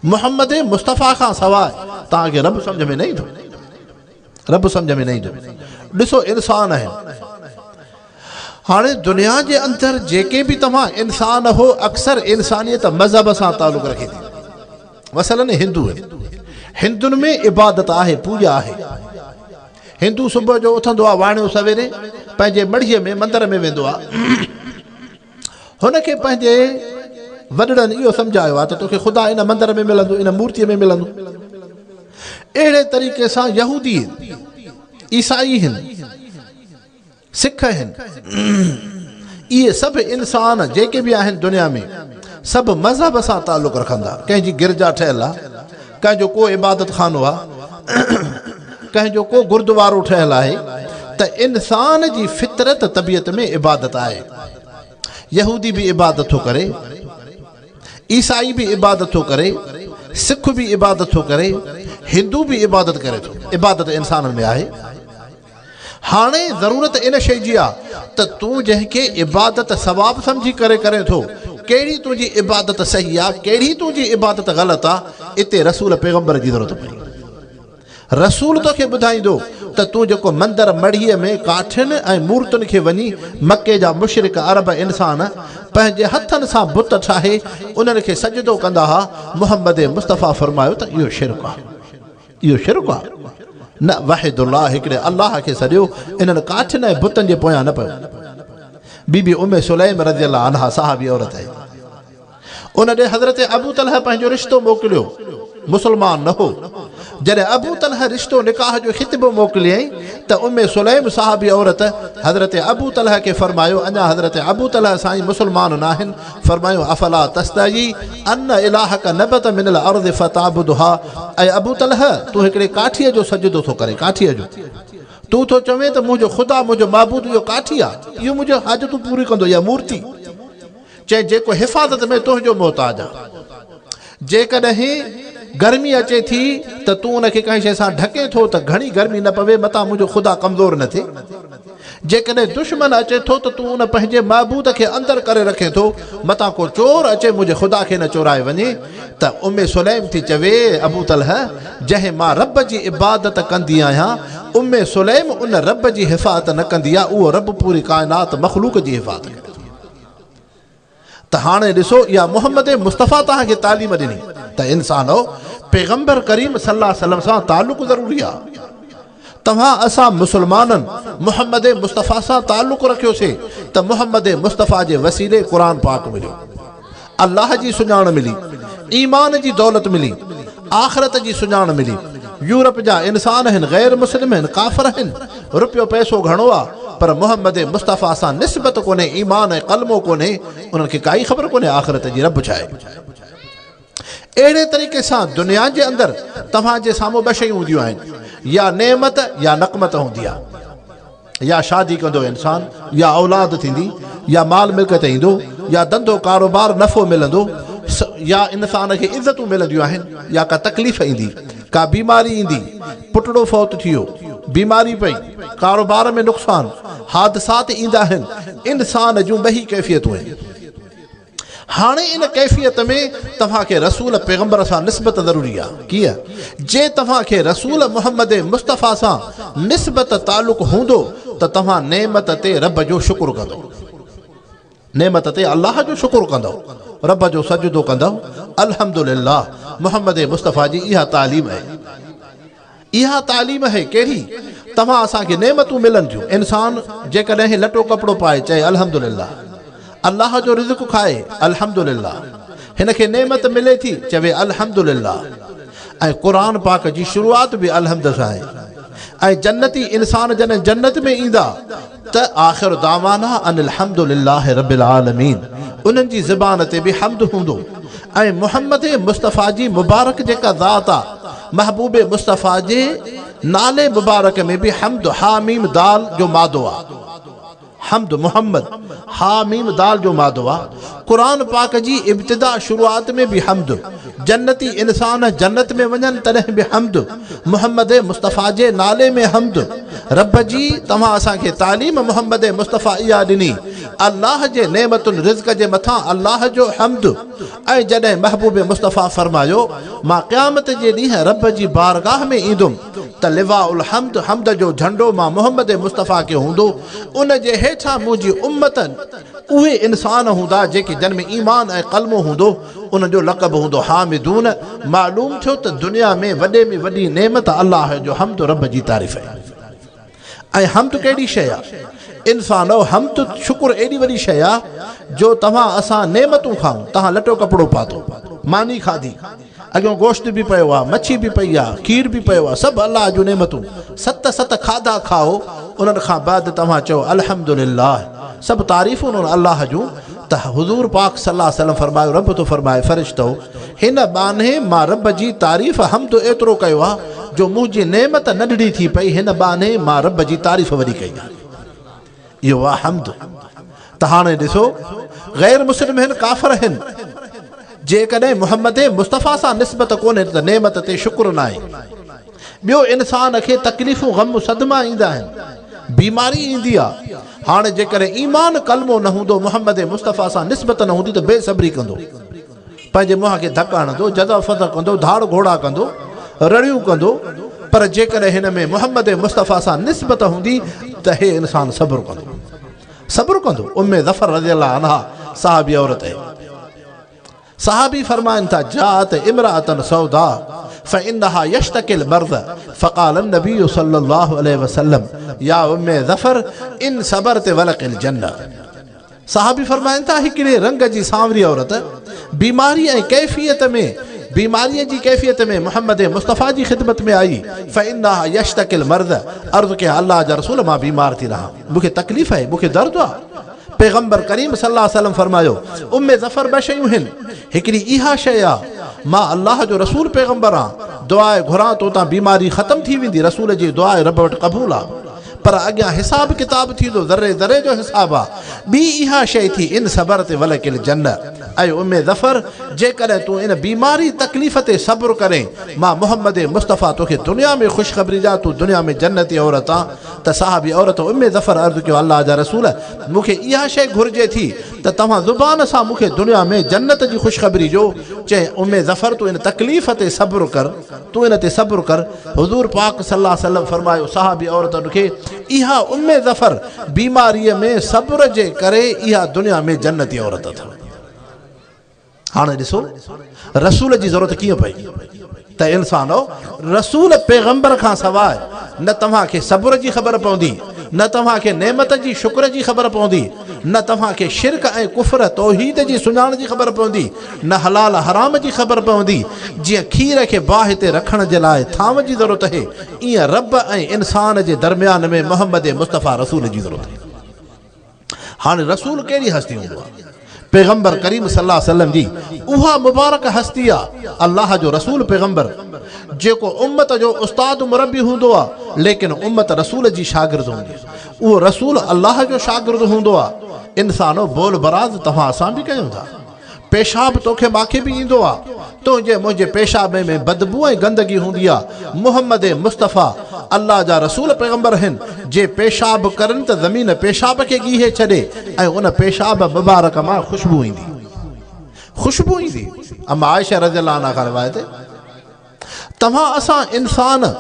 محمد مصطفيٰ کان سواء توهان کي رب سمجهه ۾ نه ايندو. رب سمجهه ۾ نه ايندو. ڏسو انسان آهن. هاڻي دنيا جي اندر جيڪي به توهان انسان هو اڪثر انسانيت مذهب سان تعلق رکي ٿي. مثلاً هندو آهن. هندن ۾ عبادت آهي، پوڄا آهي. هندو صبح جو اٿندو آهي واڻيو سويري پنهنجي مڙهيء ۾ مندر ۾ ويندو آهي. هن کي پنهنجي وڏڙن اهو سمجهايو آهي ته توکي خدا ان مندر ۾ ملندو، ان مورتيء ۾ ملندو. اهڙي طريقي سان يهودي آهن، عيسائي آهن. سک آهن. اهي سڀ انسان جيڪي به آهن دنيا ۾ سڀ مذهب سان تعلق رکن ٿا. ڪنهن جي گرجا ٺهيل آهي، ڪنهن جو ڪو عبادت خانو آهي، ڪنهن جو ڪو گردوارو ٺهيل آهي ته انسان جي فطرت طبيعت ۾ عبادت آهي. يهودي به عبادت ٿو ڪري، عيسائي به عبادت ٿو ڪري، سک به عبادت ٿو ڪري، هندو به عبادت ڪري ٿو. عبادت انسانن ۾ آهي. هاڻي ضرورت ان شيء جي آ ته تون جنهن کي عبادت ثواب سمجهي ڪري ڪرين ٿو، ڪهڙي تنهنجي عبادت صحيح آ، ڪهڙي تنهنجي عبادت غلط آ، اتي رسول پيغمبر جي ضرورت پئي. رسول توکي ٻڌائيندو ته تون جيڪو مندر مڙهيء ۾ ڪاٺين ۽ مورتن کي وڃي مڪي جا مشرڪ عرب انسان پنهنجي هٿن سان بت ٺاهي انهن کي سجدو ڪندا ها، محمد مصطفيٰ فرمايو ته اهو شرڪ آ. اهو شرڪ آ. نه وحد الله هڪڙي الله کي سڏيو انهن ڪاٺين ۽ بتن جي پويان نه پيو. بي بي ام سليم رضي الله عنها صحابي عورت آهي. ان ڏي حضرت ابو طلحه پنهنجو رشتو موڪليو. مسلمان نه هو. جڏهن ابو طلحه رشتو نڪاح جو خطبو موڪليائين ته ام سليم صحابي عورت حضرت ابو طلحه کي فرمايو اڃا حضرت ابو طلحه سائين مسلمان ناهن فرمايو افلا تستحيي ان الهک نبت من الارض فتعبدها اي ابو طلحه تون هڪڙي ڪاٺيء جو سجدو ٿو ڪرين ڪاٺيء جو تون ٿو چوين ته منهنجو خدا منهنجو معبود اهو ڪاٺي آ اهو منهنجو حاجتون پوريون ڪندو اها مورتي چئين جيڪو حفاظت ۾ تنهنجو محتاج آ جيڪڏهن گرمي اچي ٿي ته تون ان کي ڪنهن شيء سان ڍڪين ٿو ته گهڻي گرمي نه پوي متان منهنجو خدا ڪمزور نه ٿئي. جيڪڏهن دشمن اچي ٿو ته تون ان پنهنجي معبود کي اندر ڪري رکين ٿو متان ڪو چور اچي منهنجي خدا کي نه چورائي وڃي ته ام سليم ٿي چوي ابو طلحه جنهن مان رب جي عبادت ڪندي آهيان ام سليم ان رب جي حفاظت نه ڪندي آ اهو رب پوري ڪائنات مخلوق جي حفاظت ڪري ٿو. ته هاڻي ڏسو اها محمد مصطفيٰ توهان کي تعليم ڏني ته انسانؤ! پيغمبر ڪريم صلي الله عليه وسلم سان تعلق ضروري آ. توهان اسان مسلمانن محمد مصطفيٰ سان تعلق رکيوسي ته محمد مصطفيٰ جي وسيلي قرآن پاڪ مليو. الله جي سڃاڻ ملي، ايمان جي دولت ملي، آخرت جي سڃاڻ ملي. يورپ جا انسان هن غير مسلم هن ڪافر هن، رپيو پئسو گهڻو آ پر محمد مصطفيٰ سان نسبت ڪونهي ايمان ۽ ڪلمو ڪونهي انهن کي ڪائي خبر ڪونهي آخرت جي رب ڇا آهي. اهڙي طريقي سان دنيا جي اندر توهان جي سامهون ٻه شيون هونديون آهن يا نعمت يا نقمت هوندي آ. يا شادي ڪندو انسان يا اولاد ٿيندي يا مال ملڪيت ايندو يا ڌنڌو ڪاروبار نفعو ملندو يا انسان کي عزتون ملنديون آهن يا ڪا تڪليف ايندي ڪا بيماري ايندي پٽڙو فوت ٿي ويو بيماري پئي ڪاروبار ۾ نقصان حادثات ايندا آهن انسان جون ٻه ئي ڪيفيتون آهن. هاڻي ان ڪيفيت ۾ توهان کي رسول پيغمبر سان نسبت ضروري آ. ڪيئن؟ جي توهان کي رسول محمد مصطفيٰ سان نسبت تعلق هوندو ته توهان نعمت تي رب جو شڪر ڪندؤ. نعمت تي الله جو شڪر ڪندؤ. رب جو سجدو ڪندؤ. الحمدلله محمد مصطفيٰ جي اها تعليم اهي. اها تعليم اهي ڪهڙي؟ توهان اسان کي نعمتون ملن ٿيون. انسان جيڪڏهن لٽو ڪپڙو پائي چئي الحمدلله. الله جو رزق کائي الحمدلله. هن کي نعمت ملي ٿي چوي الحمدلله. ۽ قرآن پاڪ جي شروعات به الحمد سان آهي. ۽ جنتي انسان جڏهن جنت ۾ ايندا ته آخر دعوانا ان الحمد لله رب العالمين انهن جي زبان تي به حمد هوندو ۽ محمد مصطفيٰ جي مبارڪ جيڪا ذات آ محبوب مصطفيٰ جي نالي مبارڪ ۾ به حمد حا ميم دال جو مادو آ. حمد محمد، حا ميم دال جو مادو آ. قرآن پاڪ جي ابتدا شروعات ۾ به حمد، جنتي انسان جنت ۾ وڃن تڏهن به حمد، محمد مصطفيٰ جي نالي ۾ حمد، رب جي توهان اسان کي تعليم محمد مصطفيٰ اها ڏني، الله جي نعمتن رزق جي مٿان الله جو حمد ۽ جڏهن محبوب مصطفيٰ فرمايو مان قيامت جي ڏينهن رب جي بارگاهه ۾ ايندم ته لواء الحمد، حمد جو جهنڊو، مان محمد مصطفيٰ کي هوندو، ان جي هيٺان منهنجي امت اهي انسان هوندا جيڪي جن ۾ ايمان ۽ ڪلمو هوندو، انهن جو لقب هوندو حامدون، معلوم ٿيو ته دنيا ۾ وڏي ۾ وڏي نعمت الله جو حمد رب جي تعريف آهي. ۽ حمد ڪهڙي شيء آ؟ انسانؤ حمد شڪر ايڏي وڏي شيء آ جو توهان اسان نعمتون کائون، توهان لٽو ڪپڙو پاتو، ماني کاڌي، اڳيون گوشت به پيو آ، مڇي به پئي آ، کير به پيو آ، سڀ الله جون نعمتون، ست ست کاڌا کائو، انهن کان بعد توهان چئو الحمدلله، سڀ تعريفون ان الله جون ته حضور پاڪ صلي الله عليه وسلم فرمايو رب ٿو فرمائي فرشتؤ! هن ٻانهي مان رب جي تعريف حمد ايترو ڪيو آ جو منهنجي نعمت ننڍڙي ٿي پئي هن ٻانهي مان رب جي تعريف وڏي ڪئي آ. اهو آ حمد. ته هاڻي ڏسو غير مسلم هن ڪافر هن جيڪڏهن محمد مصطفيٰ سان نسبت ڪونهي ته نعمت تي شڪر ناهي. ٻيو انسان کي تڪليفون غم صدما ايندا آهن بيماري ايندي آ هاڻي جيڪڏهن ايمان ڪلمو نه هوندو محمد مصطفيٰ سان نسبت نه هوندي ته بي صبري ڪندو. پنهنجي منهن کي ڌڪ هڻندو، جزع فزع ڪندو، ڌاڙ گهوڙا ڪندو، رڙيون ڪندو، پر جيڪڏهن هن ۾ محمد مصطفيٰ سان نسبت هوندي ته هي انسان صبر ڪندو. صبر ڪندو. ام ظفر رضي الله عنها صحابي عورت اهي. صحابي فرمائن ٿا، جاءت امرأة سوداء فإنها يشتكي المرض فقال النبي صلي الله عليه وسلم يا ام ظفر ان صبرت ولک الجنة. صحابي فرمائن ٿا، هڪڙي رنگ جي سانوري عورت بيماري ۽ ڪيفيت ۾ بيماريء جي ڪيفيت ۾ محمد مصطفيٰ جي خدمت ۾ آئي، فإنها يشتڪي المرض، عرض ڪيائين، الله جا رسول مان بيمار ٿي رهان، مون کي تڪليف آهي، مون کي درد آهي. پيغمبر ڪريم صلي الله عليه وسلم فرمايو، ام ظفر ٻه شيون هن، هڪڙي اها شيء آهي، مان الله جو رسول پيغمبر آهان، دعاء گهران تو تان بيماري ختم ٿي ويندي، رسول جي دعاء رب وٽ قبول آهي. پر اڳيان حساب ڪتاب ٿيندو، ذري ذري جو حساب آ. ٻي اها شيء ٿي ان صبرت ولڪ الجنة، اي ام ظفر! جيڪڏهن تون ان بيماري، تڪليف، تي صبر ڪرين، مان محمد مصطفيٰ توکي دنيا ۾ خوشخبري ڏيان، تون دنيا ۾ جنتي عورت آن. ته صحابي عورت ام ظفر عرض ڪيو، الله جا رسول! مون کي اها شيء گهرجي ٿي ته توهان زبان سان مون کي دنيا ۾ جنت جي خوشخبري ڏيو. چيائين، ام ظفر! تون ان تڪليف تي صبر ڪر. تون ان تي صبر ڪر. حضور پاڪ صلي الله عليه وسلم فرمايو، صحابي عورتن کي، اها ام ظفر بيماريء ۾ صبر جي ڪري اها دنيا ۾ جنتي عورت اٿو. هاڻي ڏسو رسول جي ضرورت ڪيئن پئي ته انسانو رسول پيغمبر کان سواء نه توهان کي صبر جي خبر پوندي نه توهان کي نعمت جي شڪر جي خبر پوندي نه توهان کي شرڪ ۽ ڪفر توحيد جي سڃاڻ جي خبر پوندي نه حلال حرام جي خبر پوندي، جيئن کير کي باهه تي رکڻ جي لاء ٿانو جي ضرورت اهي، ايئن رب ۽ انسان جي درميان ۾ محمد مصطفيٰ رسول جي ضرورت اهي. هاڻي رسول ڪهڙي هستي هوندو آهي؟ پيغمبر ڪريم صلي الله عليه وسلم جي اها مبارڪ هستي آهي، الله جو رسول پيغمبر جيڪو امت جو استاد مربي هوندو آهي، ليڪن امت رسول جي شاگرد هوندي آهي. اهو رسول الله جو شاگرد هوندو آهي. انسانو بول براز توهان اسان به ڪيون ٿا. پيشاب توکي ماکي به ايندو آ. تنهنجي منهنجي پيشاب ۾ بدبو ۽ گندگي هوندي آ. محمد مصطفيٰ الله جا رسول پيغمبر هن، جي پيشاب ڪرن ته زمين پيشاب کي ڳيهي ڇڏي ۽ ان پيشاب مبارڪ مان خوشبو ايندي. خوشبو ايندي. اما عائشه رضي الله عنها کان روايت. توهان اسان انسان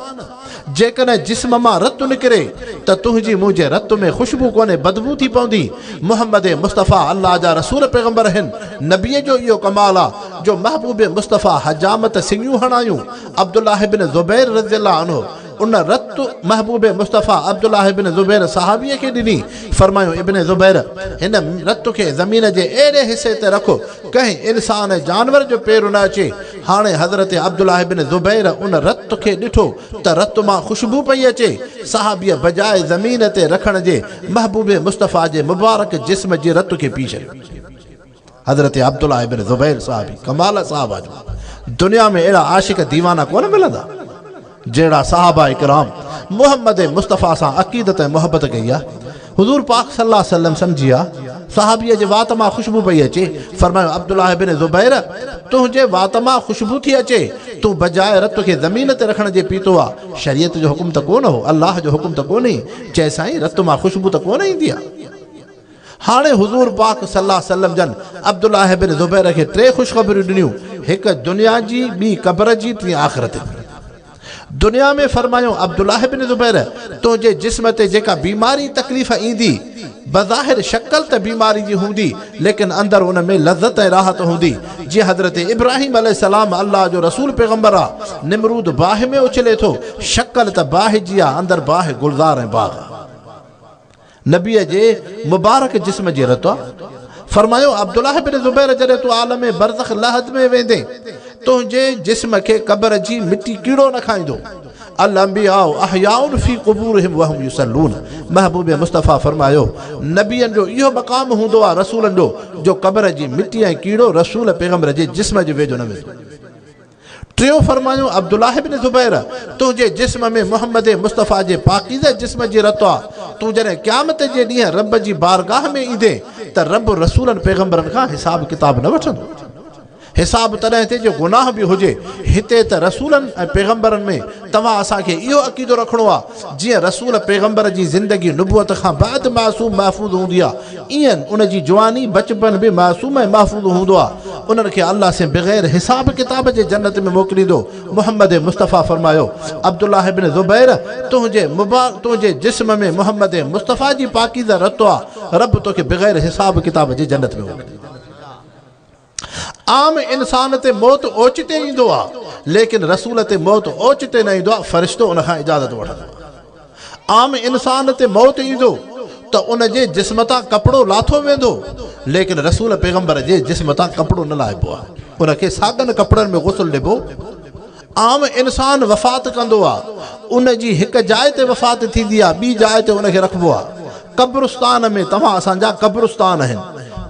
جيڪڏهن جسم مان رت نڪري ته تنهنجي منهنجي رت ۾ خوشبو ڪونهي بدبو ٿي پوندي. محمد مصطفيٰ الله جا رسول پيغمبر هن نبي جو اهو ڪمال آ جو محبوب مصطفيٰ حجامت سڱيون هڻايون عبدالله بن زبير رضي الله عنه. ان رت محبوب مصطفيٰ عبدالله ابن زبير صحابيء کي ڏني، فرمايو، ابن زبير! هن رت کي زمين جي اهڙي حصي تي رک، ڪنهن انسان ۽ جانور جو پير نه اچي. هاڻي حضرت عبدالله ابن زبير ان رت کي ڏٺو ته رت مان خوشبو پئي اچي. صحابيء بجاء زمين تي رکڻ جي محبوب مصطفيٰ جي مبارڪ جسم جي رت کي پي ڇڏيو. حضرت عبدالله ابن زبير صحابي ڪمال صحابه جو دنيا ۾ اهڙا عاشق ديوانا ڪونه ملندا جهڙا صحابه اڪرام محمد مصطفيٰ سان عقيدت ۽ محبت ڪئي آ. حضور پاڪ صلي الله عليه وسلم سمجهي آ صحابي جي وات مان خوشبو پئي اچي فرمايو عبدالله ابن زبير تنهنجي وات مان خوشبو ٿي اچي تون بجاء رت کي زمين تي رکڻ جي پيتو آ شريعت جو حڪم ته ڪونه هو الله جو حڪم ته ڪونهي چئي سائين رت مان خوشبو ته ڪونه ايندي آ. هاڻي حضور پاڪ صلي الله عليه وسلم جن عبدالله بن زبير کي ٽي خوشخبريون ڏنيون، هڪ دنيا جي، ٻي قبر جي، ٽين آخرت جي. دنيا ۾ فرمايائون، عبدالله بن زبير! تنهنجي جسم تي جيڪا بيماري تڪليف ايندي، بظاهر شڪل ته بيماري جي هوندي، ليڪن اندر ان ۾ لذت ۽ راحت هوندي. جيئن حضرت ابراهيم عليه السلام الله جو رسول پيغمبر آ، نمرود باهه ۾ اڇلي ٿو، شڪل ته باهه جي آ، اندر باهه گلزار ۽ باغ آ. نبيء جي مبارڪ جسم جي رت آ. فرمايو، عبدالله بن زبير جڏهن تون عالم برزخ لحد ۾ ويندين، تنهنجي جسم کي قبر جي مٽي ڪيڙو نه کائيندو. الانبياء احياء في قبورهم وهم يصلون محبوب مصطفيٰ فرمايو، نبين جو اهو مقام هوندو آ رسولن جو، جو قبر جي مٽي ۽ ڪيڙو رسول پيغمبر جي جسم جي ويجهو نه ويندو. ٽيون فرمايو، عبدالله بن زبير! تنهنجي جسم ۾ محمد مصطفيٰ جي پاڪيزه جسم جي رت آ، تون جڏهن قيامت جي ڏينهن رب جي بارگاهه ۾ ايندين ته رب رسولن پيغمبرن کان حساب ڪتاب نه وٺندو. حساب تڏهن ٿئي جو گناهه به هجي. هتي ته رسولن ۽ پيغمبرن ۾ توهان اسان کي اهو عقيدو رکڻو آ، جيئن رسول پيغمبر جي زندگي نبوت کان بعد معصوم محفوظ هوندي آ، ايئن ان جي جواني، بچپن، به معصوم ۽ محفوظ هوندو آ. انهن کي الله سين بغير حساب ڪتاب جي جنت ۾ موڪليندو. محمد مصطفيٰ فرمايو، عبدالله بن زبير! تنهنجي تنهنجي جسم ۾ محمد مصطفيٰ جي پاڪيزه رت آ، رب توکي بغير حساب ڪتاب جي جنت ۾ موڪليندو. عام انسان تي موت اوچتي ايندو آ، ليڪن رسول تي موت اوچتي نه ايندو آ، فرشتو ان کان اجازت وٺندو آ. عام انسان تي موت ايندو ته ان جي جسم تان ڪپڙو لاٿو ويندو، ليڪن رسول پيغمبر جي جسم تان ڪپڙو نه لاهبو آ، ان کي ساڳن ڪپڙن ۾ غسل ڏبو. عام انسان وفات ڪندو آ، ان جي هڪ جاء تي وفات ٿيندي آ، ٻي جاء تي ان کي رکبو آ. قبرستان ۾ توهان اسان جا قبرستان آهن،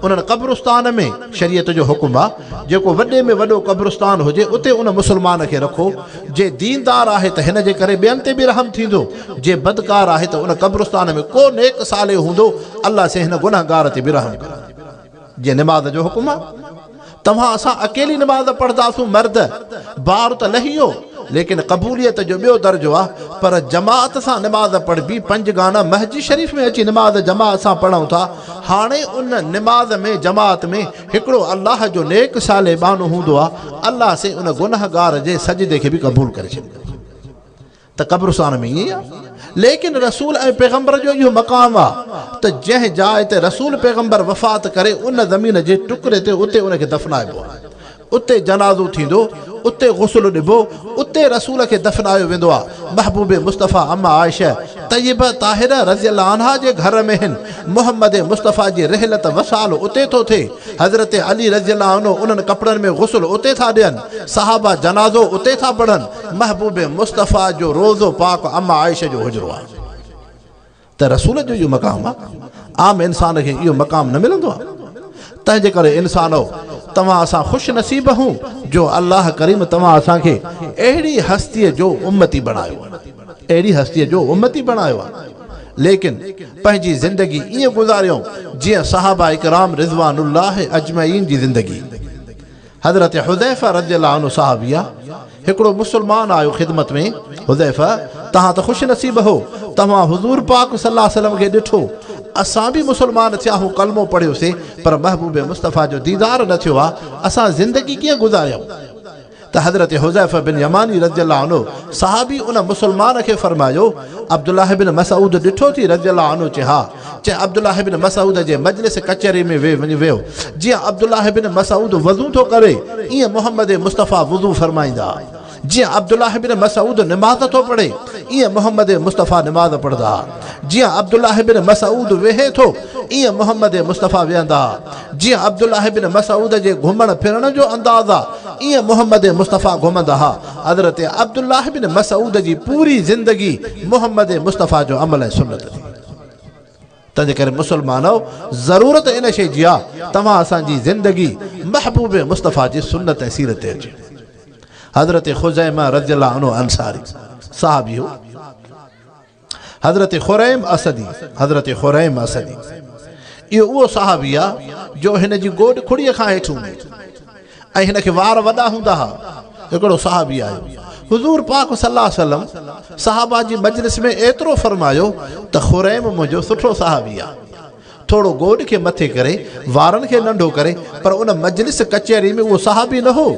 انهن قبرستان ۾ شريعت جو حڪم آ، جيڪو وڏي ۾ وڏو قبرستان هجي اتي ان مسلمان کي رکو، جي ديندار آهي ته هن جي ڪري ٻين تي به رحم ٿيندو، جي بدڪار آهي ته ان قبرستان ۾ ڪو نيڪ صالح هوندو، الله سين هن گنهگار تي به رحم ڪندو. جيئن نماز جو حڪم آ، توهان اسان اڪيلي نماز پڙهنداسون مرد بار ته لهي ويو ليڪن قبوليت جو ٻيو درجو آ پر جماعت سان نماز پڙهبي پنج گانا مسجد شريف ۾ اچي نماز جماعت سان پڙهون ٿا هاڻي ان نماز ۾ جماعت ۾ هڪڙو الله جو نيڪ صالح ٻانهو هوندو آ الله سين ان گنهگار جي سجدي کي به قبول ڪري ڇڏيندو. ته قبرستان ۾ ائين ئي آ. ليڪن رسول ۽ پيغمبر جو اهو مقام آ ته جنهن جاء تي رسول پيغمبر وفات ڪري ان زمين جي ٽڪري تي اتي ان کي دفنائبو آ. اتي جنازو ٿيندو، اتي غسل ڏبو، اتي رسول کي دفنايو ويندو آ. محبوب مصطفيٰ اما عائشه طيبه طاهره رضي الله عنها جي گهر ۾ هن محمد مصطفيٰ جي رحلت وصال اتي ٿو ٿئي. حضرت علي رضي الله عنه انهن ڪپڙن ۾ غسل اتي ٿا ڏين، صحابه جنازو اتي ٿا پڙهن، محبوب مصطفيٰ جو روضو پاڪ اما عائشه جو حجرو آهي ته رسول جو اهو مقام آهي، عام انسان کي اهو مقام نه ملندو آهي، تنهن جي ڪري انسانو توهان اسان خوش نصيب آهيون جو الله ڪريم توهان اسان کي اهڙي هستيء جو امتي بڻايو آهي، اهڙي هستيء جو امتي بڻايو آهي. ليڪن پنهنجي زندگي ائين گذاريائون جيئن صحابه ڪرام رضوان الله اجمعين جي زندگي. حضرت حذيفه رضي الله عنه صحابي آ، هڪڙو مسلمان آيو خدمت ۾، حذيفه توهان ته خوش نصيب هو، توهان حضور پاڪ صلي الله عليه وسلم کي ڏٺو، اسان به مسلمان ٿيا هون ڪلمو پڙهيوسي پر محبوب مصطفيٰ جو ديدار نه ٿيو آ، اسان زندگي ڪيئن گذاريائون؟ ته حضرت حذيفه بن يماني رضي الله عنه صحابي ان مسلمان کي فرمايو، عبدالله بن مسعود ڏٺو ٿي رضي الله عنه چي ها، چي عبدالله بن مسعود جي مجلس ڪچهري ۾ وڃي ويو، جيئن عبدالله بن مسعود وضو ٿو ڪري ايئن محمد مصطفيٰ وضو فرمائيندا، جيئن عبدالله بن مسعود نماز ٿو پڙهي ائين محمد مصطفيٰ نماز پڙهندا ها. جيئن عبدالله بن مسعود ويهي ٿو، ائين محمد مصطفيٰ ويهندا ها. جيئن عبدالله بن مسعود جي گهمڻ ڦرڻ جو انداز آ، ائين محمد مصطفيٰ گهمندا ها. حضرت عبدالله بن مسعود جي پوري زندگي محمد مصطفيٰ جو عمل ۽ سنت ٿي. تنهنجي ڪري مسلمانؤ! ضرورت ان شيء جي آ، توهان اسان جي زندگي محبوب مصطفيٰ جي سنت ۽ سيرت تي اچي. حضرت خزيمه رضي الله عنه انصاري صحابي هو. حضرت خريم اسدي، حضرت خريم اسدي، اهو اهو صحابي آ جو هن جي گوڏ کڙيء کان هيٺ هوندي ۽ هن کي وار وڏا هوندا ها. هڪڙو صحابي آيو حضور پاڪ صلي الله عليه وسلم صحابه جي مجلس ۾ ايترو فرمايو ته خريم منهنجو سٺو صحابي آ. ٿورو گوڏ کي مٿي ڪري، وارن کي ننڍو ڪري، پر ان مجلس ڪچهري ۾ اهو صحابي نه هو.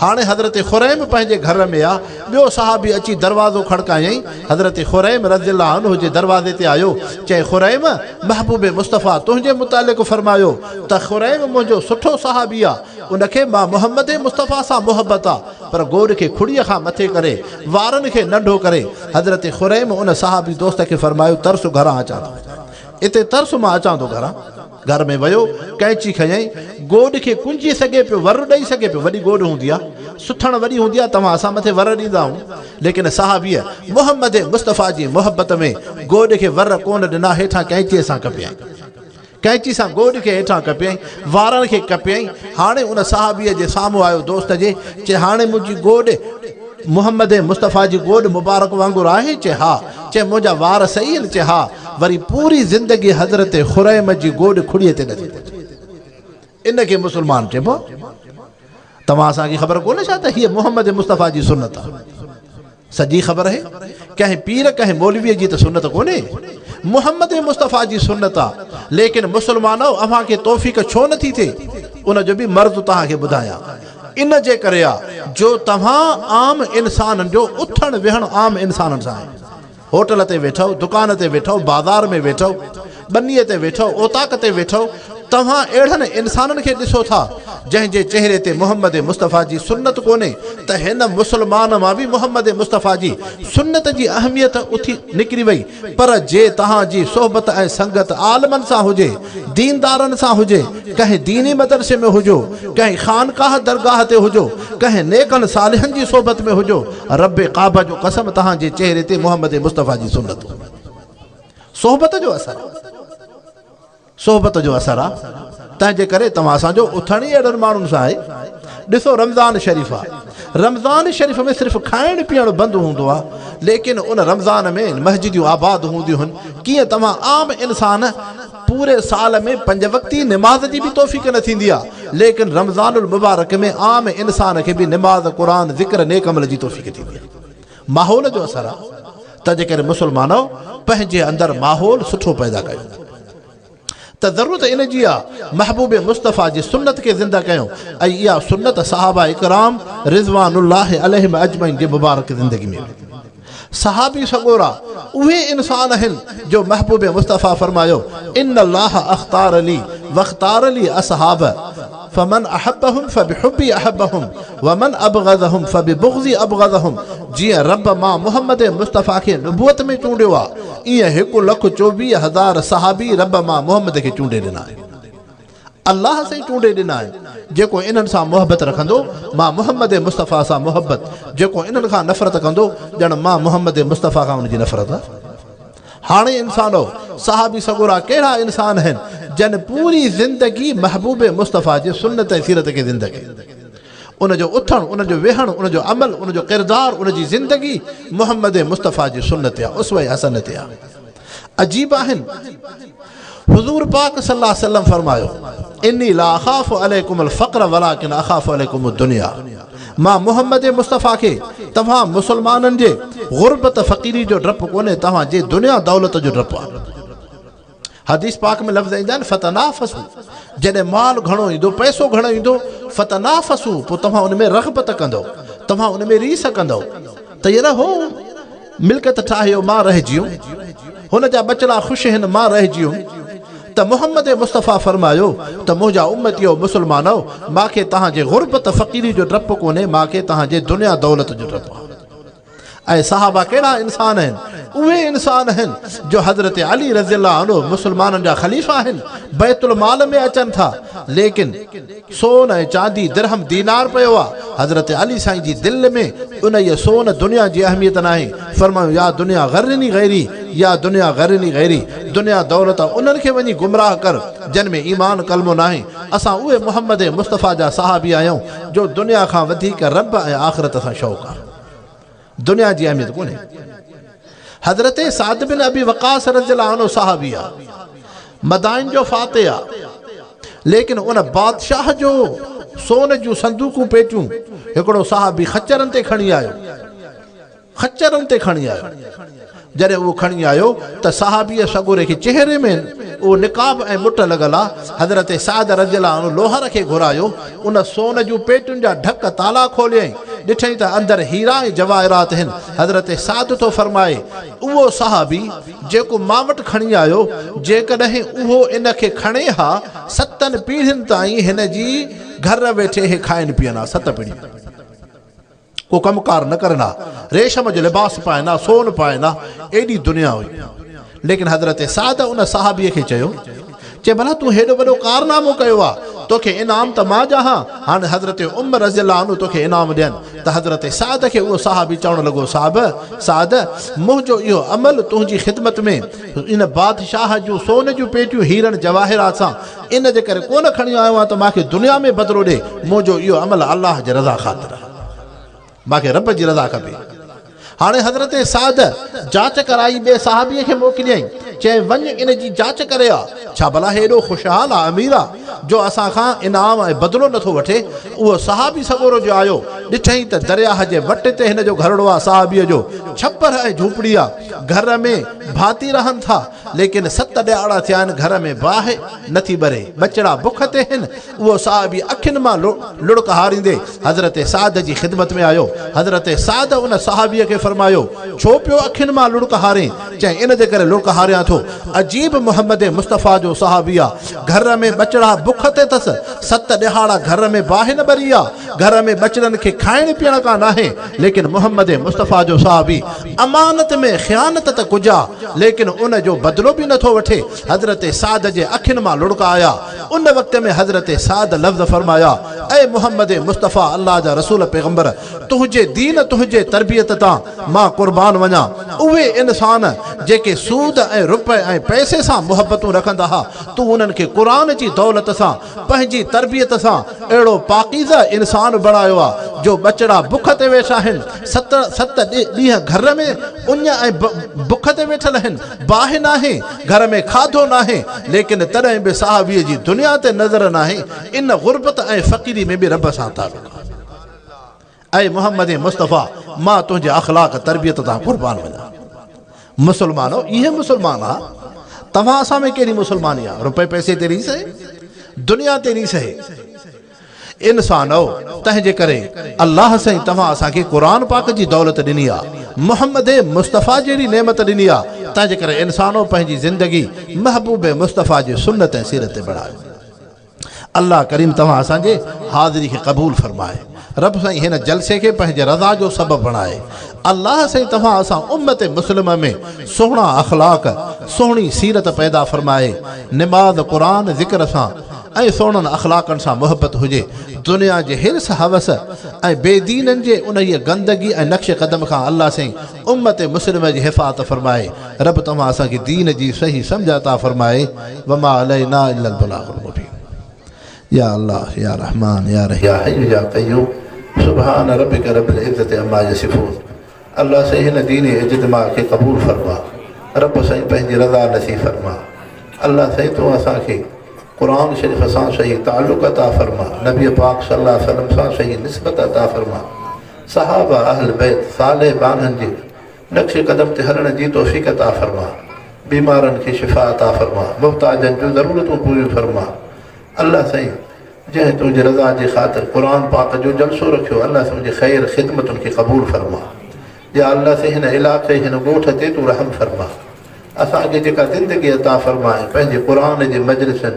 هاڻي حضرت خريم پنهنجي گهر ۾ آ، ٻيو صحابي اچي دروازو کڙڪايائين، حضرت خريم رضي الله عنه جي دروازي تي آيو، چيائين خريم! محبوب مصطفيٰ تنهنجي متعلق فرمايو ته خريم منهنجو سٺو صحابي آ، ان کي مان محمد مصطفيٰ سان محبت آ، پر گوڏ کي کڙيء کان مٿي ڪري، وارن کي ننڍو ڪري، حضرت خريم ان صحابي دوست کي فرمايو ترس گهران اچان ٿو. اتي ترس مان اچان ٿو گهران. گهر ۾ ويو، قينچي کنيائين، گوڏ کي ڪنجي سگهي پيو، ور ڏئي سگهي پيو، وڏي گوڏ هوندي آ، سٿڻ وڏي هوندي آ، توهان اسان مٿي ور ڏيندا آهيون، ليڪن صحابيء محمد مصطفيٰ جي محبت ۾ گوڏ کي ور ڪونه ڏنا، هيٺان قينچيء سان ڪپيائين. قينچي سان گوڏ کي هيٺان ڪپيائين، وارن کي ڪپيائين، هاڻي ان صحابيء جي سامهون آيو دوست جي، چي هاڻي منهنجي گوڏ محمد مصطفيٰ جي گوڏ مبارڪ وانگر آهي؟ چي ها. چي منهنجا وار صحيح آهن؟ چي ها. وري پوري زندگي حضرت خريم جي گوڏ کڙيء تي نٿي پهچي. ان کي مسلمان چئبو آهي؟ توهان اسان کي خبر ڪونهي ڇا ته هيء محمد مصطفيٰ جي سنت آهي؟ سڄي خبر اهي. ڪنهن پير ڪنهن مولويء جي ته سنت ڪونهي. محمد مصطفيٰ جي سنت آ. ليڪن مسلمانؤ اوهان کي توفيق ڇو نٿي ٿئي؟ ان جو به مرض توهان کي ٻڌايان. ان جي ڪري آ جو توهان عام انسانن جو اٿڻ ويهڻ عام انسانن سان آهي. هوٽل تي ويٺؤ، دڪان تي ويٺؤ، بازار ۾ ويٺؤ، ٻنيء تي ويٺؤ، اوطاق تي ويٺؤ، توهان اهڙن انسانن کي ڏسو ٿا، جنهن جي چهري تي محمد مصطفيٰ جي سنت ڪونهي ته هن مسلمان مان به محمد مصطفيٰ جي سنت جي اهميت اٿي نڪري وئي، پر جي توهان جي صحبت ۽ سنگت عالمن سان هجي، ديندارن سان هجي، ڪنهن ديني مدرسي ۾ هجو، ڪنهن خانقاهه درگاهه تي هجو، ڪنهن نيڪن صالحن جي صحبت ۾ هجو، رب ڪعبه جو قسم توهان جي چهري تي محمد مصطفيٰ جي سنت هوندي. صحبت جو اثر آ. صحبت جو اثر آ. تنهن جي ڪري توهان اسان جو اٿڻ ئي اهڙن ماڻهن سان آهي. ڏسو رمضان شريف آ. رمضان شريف ۾ صرف کائڻ پيئڻ بند هوندو آ، ليڪن ان رمضان ۾ مسجديون آباد هونديون هن. ڪيئن توهان عام انسان پوري سال ۾ پنج وقتي نماز جي به توفيق نه ٿيندي آ، ليڪن رمضان المبارڪ ۾ عام انسان کي به نماز، قرآن، ذڪر، نيڪ عمل جي توفيق ٿيندي آ. ماحول جو اثر آ. تنهنجي ڪري مسلمانؤ پنهنجي اندر ماحول سٺو پيدا ڪيو ته ضرورت ان جي آ محبوب مصطفيٰ جي سنت کي زنده ڪيون ۽ اها سنت صحابه اڪرام رضوان الله عليهم اجمعين جي مبارڪ زندگي ۾ به صحابي سڳورا اهي انسان آهن جو محبوب مصطفيٰ فرمايو ان الله اختار لي واختار لي اصحاب فمن احبهم فبحبي احبهم ومن ابغضهم فببغضي ابغضهم جيئن رب مان محمد مصطفيٰ کي نبوت ۾ چونڊيو آ ايئن هڪ لک چوويهه هزار صحابي رب مان محمد کي چونڊي ڏنا آهن. الله سائين چونڊي ڏنا آهن. جيڪو انهن سان محبت رکندو مان محمد مصطفيٰ سان محبت، جيڪو انهن کان نفرت ڪندو ڄڻ مان محمد مصطفيٰ کان ان جي نفرت آ. هاڻي انسانو! صحابي سڳورا ڪهڙا انسان آهن جن پوري زندگي محبوب مصطفيٰ جي سنت ۽ سيرت کي زنده ڪئي. ان جو اٿڻ، ان جو ويهڻ، ان جو عمل، ان جو ڪردار، ان جي زندگي محمد مصطفيٰ جي سنت آ، اسوه حسنه تي آ. عجيب آهن. حضور پاڪ صلي الله عليه وسلم فرمايو، اني لا اخاف عليڪم الفقر ولڪن اخاف عليڪم الدنيا مان محمد مصطفيٰ کي توهان مسلمانن جي غربت فقيري جو ڊپ ڪونهي توهان جي دنيا دولت جو ڊپ آ. حديث پاڪ ۾ لفظ ايندا آهن فتنافسو جڏهن مال گهڻو ايندو پئسو گهڻو ايندو فتنافسو پوء توهان ان ۾ رغبت ڪندؤ توهان ان ۾ ريس ڪندؤ ته يار هو ملڪيت ٺاهيو مان رهجي ويم هن جا ٻچڙا خوش هن مان رهجي ويم ته محمد مصطفيٰ فرمايو ته منهنجا امتيو مسلمانؤ مان کي توهان جي غربت فقيري جو ڊپ ڪونهي مان کي توهان جي دنيا دولت جو ڊپ آهي. ۽ صحابه ڪهڙا انسان آهن؟ اهي انسان آهن جو حضرت علي رضي الله عنه مسلمانن جا خليفا آهن، بيت المال ۾ اچن ٿا، ليڪن سون ۽ چاندي، درهم دينار پيو آ، حضرت علي سائين جي دل ۾ انهيء سون دنيا جي اهميت ناهي، فرمايو يا دنيا غرني غيري، يا دنيا غرني غيري، دنيا دولت انهن کي وڃي گمراهه ڪر جن ۾ ايمان ڪلمو ناهي، اسان اهي محمد مصطفيٰ جا صحابي آهيون جو دنيا کان وڌيڪ رب ۽ آخرت سان شوق آ. دنيا جي اهميت ڪونهي. حضرت سعد بن ابي وقاص رضي الله عنه صحابي آ، مدائن جو فاتح آ، ليڪن ان بادشاهه جو سون جون صندوقون پيٽيون هڪڙو صحابي خچرن تي کڻي آيو، خچرن تي کڻي آيو. جڏهن اهو کڻي آيو ته صحابيء سڳوري کي چهري ۾ اهو نقاب ۽ مٽ لڳل آ. حضرت سعد رضي الله عنه لوهر کي گهرايو، ان سون جون پيٽين جا ڍڪ تالا کوليائين، ڏٺائين ته اندر هيرا ۽ جواهرات هن. حضرت سعد ٿو فرمائي، اهو صحابي جيڪو مان وٽ کڻي آيو، جيڪڏهن اهو ان کي کڻي ها، ستن پيڙهين تائين هن جي گهر ويٺي هي کائن پيئن ها، ست پيڙهيون. ڪو ڪم ڪار نه ڪرن ها، ريشم جو لباس پائن ها، سون پائن ها، ايڏي دنيا هئي. ليڪن حضرت سعد ان صحابيء کي چيو، چي ڀلا تون هيڏو وڏو ڪارنامو ڪيو آ، توکي انعام ته مان ڏيان ها، هاڻي حضرت عمر رضي الله عنه توکي انعام ڏين ته حضرت سعد کي اهو صحابي چوڻ لڳو، صاحب سعد! منهنجو اهو عمل تنهنجي خدمت ۾ ان بادشاهه جون سون جون پيٽيون هيرن جواهرات سان ان جي ڪري ڪونه کڻي آيو آهيان ته مان کي دنيا ۾ بدلو ڏي، منهنجو اهو عمل الله جي رضا خاطر آهي. مان کي رب جي رضا کپي. هاڻي حضرت سعد جاچ ڪرائي ٻئي صحابيء کي موڪليائين، چيائين وڃ ان جي جاچ ڪري آ، ڇا ڀلا هي ايڏو خوشحال آ، امير آ، جو اسان کان انعام ۽ بدلو نٿو وٺي. اهو صحابي سڳورو جو آيو، ڏٺائين ته درياهه جي وٽ تي هن جو گهرڙو آ، صحابيء جو ڇپر ۽ جهوپڙي آ، گهر ۾ ڀاتي رهن ٿا، ليڪن ست ڏهاڙا ٿيا آهن گهر ۾ باهه نٿي ٻري، ٻچڙا بک تي هن، اهو صحابي اکين مان لڙڪ هاريندي حضرت سعد جي خدمت ۾ آيو، حضرت سعد ان صحابيء کي فرمايو، ڇو پيو اکين مان لڙڪ هارين؟ چيائين، ان جي ڪري لڙڪ هاريان ٿو، عجيب محمد مصطفيٰ جو صحابي آ، گهر ۾ ٻچڙا بک تي ٿس، ست ڏهاڙا گهر ۾ باهه نه ٻري آ، گهر ۾ ٻچڙن کي کائڻ پيئڻ ڪا ناهي، ليڪن محمد مصطفيٰ جو صحابي امانت ۾ خيانت ته ڪجا، ليڪن ان جو بدلو به نٿو وٺي. حضرت سعد جي اکين مان لڙڪ آيا. ان وقت ۾ حضرت سعد لفظ فرمايا، اي محمد مصطفيٰ الله جا رسول پيغمبر! تنهنجي دين تنهنجي تربيت تان مان قربان وڃان. اهي انسان جيڪي سود ۽ رپئي ۽ پئسي سان محبتون رکندا ها، تون انهن کي قرآن جي دولت سان پنهنجي تربيت سان اهڙو پاڪيزه انسان بڻايو آ جو ٻچڙا بک تي ويٺا آهن، ست ست ڏينهن گهر ۾ اڃ ۽ بک تي ويٺل آهن، باهه ناهي، گهر ۾ کاڌو ناهي، ليڪن تڏهن به صحابيء جي دنيا تي نظر ناهي، ان غربت ۽ فقيري ۾ به رب سان تعلق آ. اي محمد مصطفيٰ! مان تنهنجي اخلاق تربيت تان قربان وڃان. مسلمانو! اهي مسلمان ها، توهان اسان ۾ ڪهڙي مسلماني آ؟ روپئي پئسي تي ريس اهي، دنيا تي ريس اهي. انسانو! تنهنجي ڪري الله سائين توهان اسان کي قرآن پاڪ جي دولت ڏني آ، محمد مصطفيٰ جهڙي نعمت ڏني آ، تنهنجي ڪري انسانو پنهنجي زندگي محبوب مصطفيٰ جي سنت ۽ سيرت تي بڻايو. الله ڪريم توهان اسان جي حاضري کي قبول فرمائي. رب سائين هن جلسي کي پنهنجي رضا جو سبب بڻائي. الله سائين توهان اسان امت مسلمه ۾ سهڻا اخلاق، سهڻي سيرت پيدا فرمائي. نماز، قرآن، ذڪر سان ۽ سهڻن اخلاقن سان محبت هجي. دنيا جي حرص هوس ۽ بي دينن جي انهيء گندگي ۽ نقش قدم کان الله سائين امت مسلمه جي حفاظت فرمائي. رب توهان اسان کي دين جي صحيح سمجهه عطا فرمائي. وما علينا الا البلاغ المبين يا الله يا رحمان يا رحيم يا حي يا قيوم سبحان ربك رب العزة عما يصفون الله سائين هن ديني اجتماع کي قبول فرما رب سائين پنهنجي رضا نصيب فرما الله سائين تون اسان کي قرآن شريف سان صحيح تعلق عطا فرما نبي پاڪ صلي الله عليه وسلم سان صحيح نسبت عطا فرما صحابه اهل بيت صالح ٻانهن جي نقش قدم تي هلڻ جي توفيق عطا فرما، بيمارن کي شفا عطا فرما، محتاجن جون ضرورتون پوريون فرما. الله سائين جنهن تنهنجي رضا جي خاطر قرآن پاڪ جو جلسو رکيو الله سائين ان جي خير خدمتن کي قبول فرما. يا الله سائين هن علاقي هن ڳوٺ تي تون رحم فرما. اسان کي جيڪا زندگي عطا فرمائين پنهنجي قرآن جي مجلسن،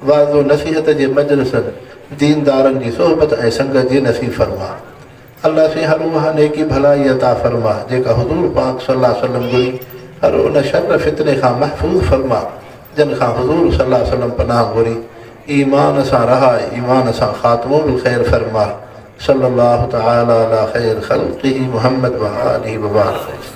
وعظ و نصيحت جي مجلسن، ديندارن جي صحبت ۽ سنگت جي نصيب فرما. الله سائين هر اها نيڪي ڀلائي عطا فرما جيڪا حضور پاڪ صلي الله عليه وسلم گهري، هر ان شر فتني کان محفوظ فرما جن کان حضور صلي الله عليه وسلم پناهه گهري، ايمان سان رهاء ايمان سان خاتمو به خير فرما، صلي الله تعالي علي خير خلقه محمد وآله وبارڪ وسلم.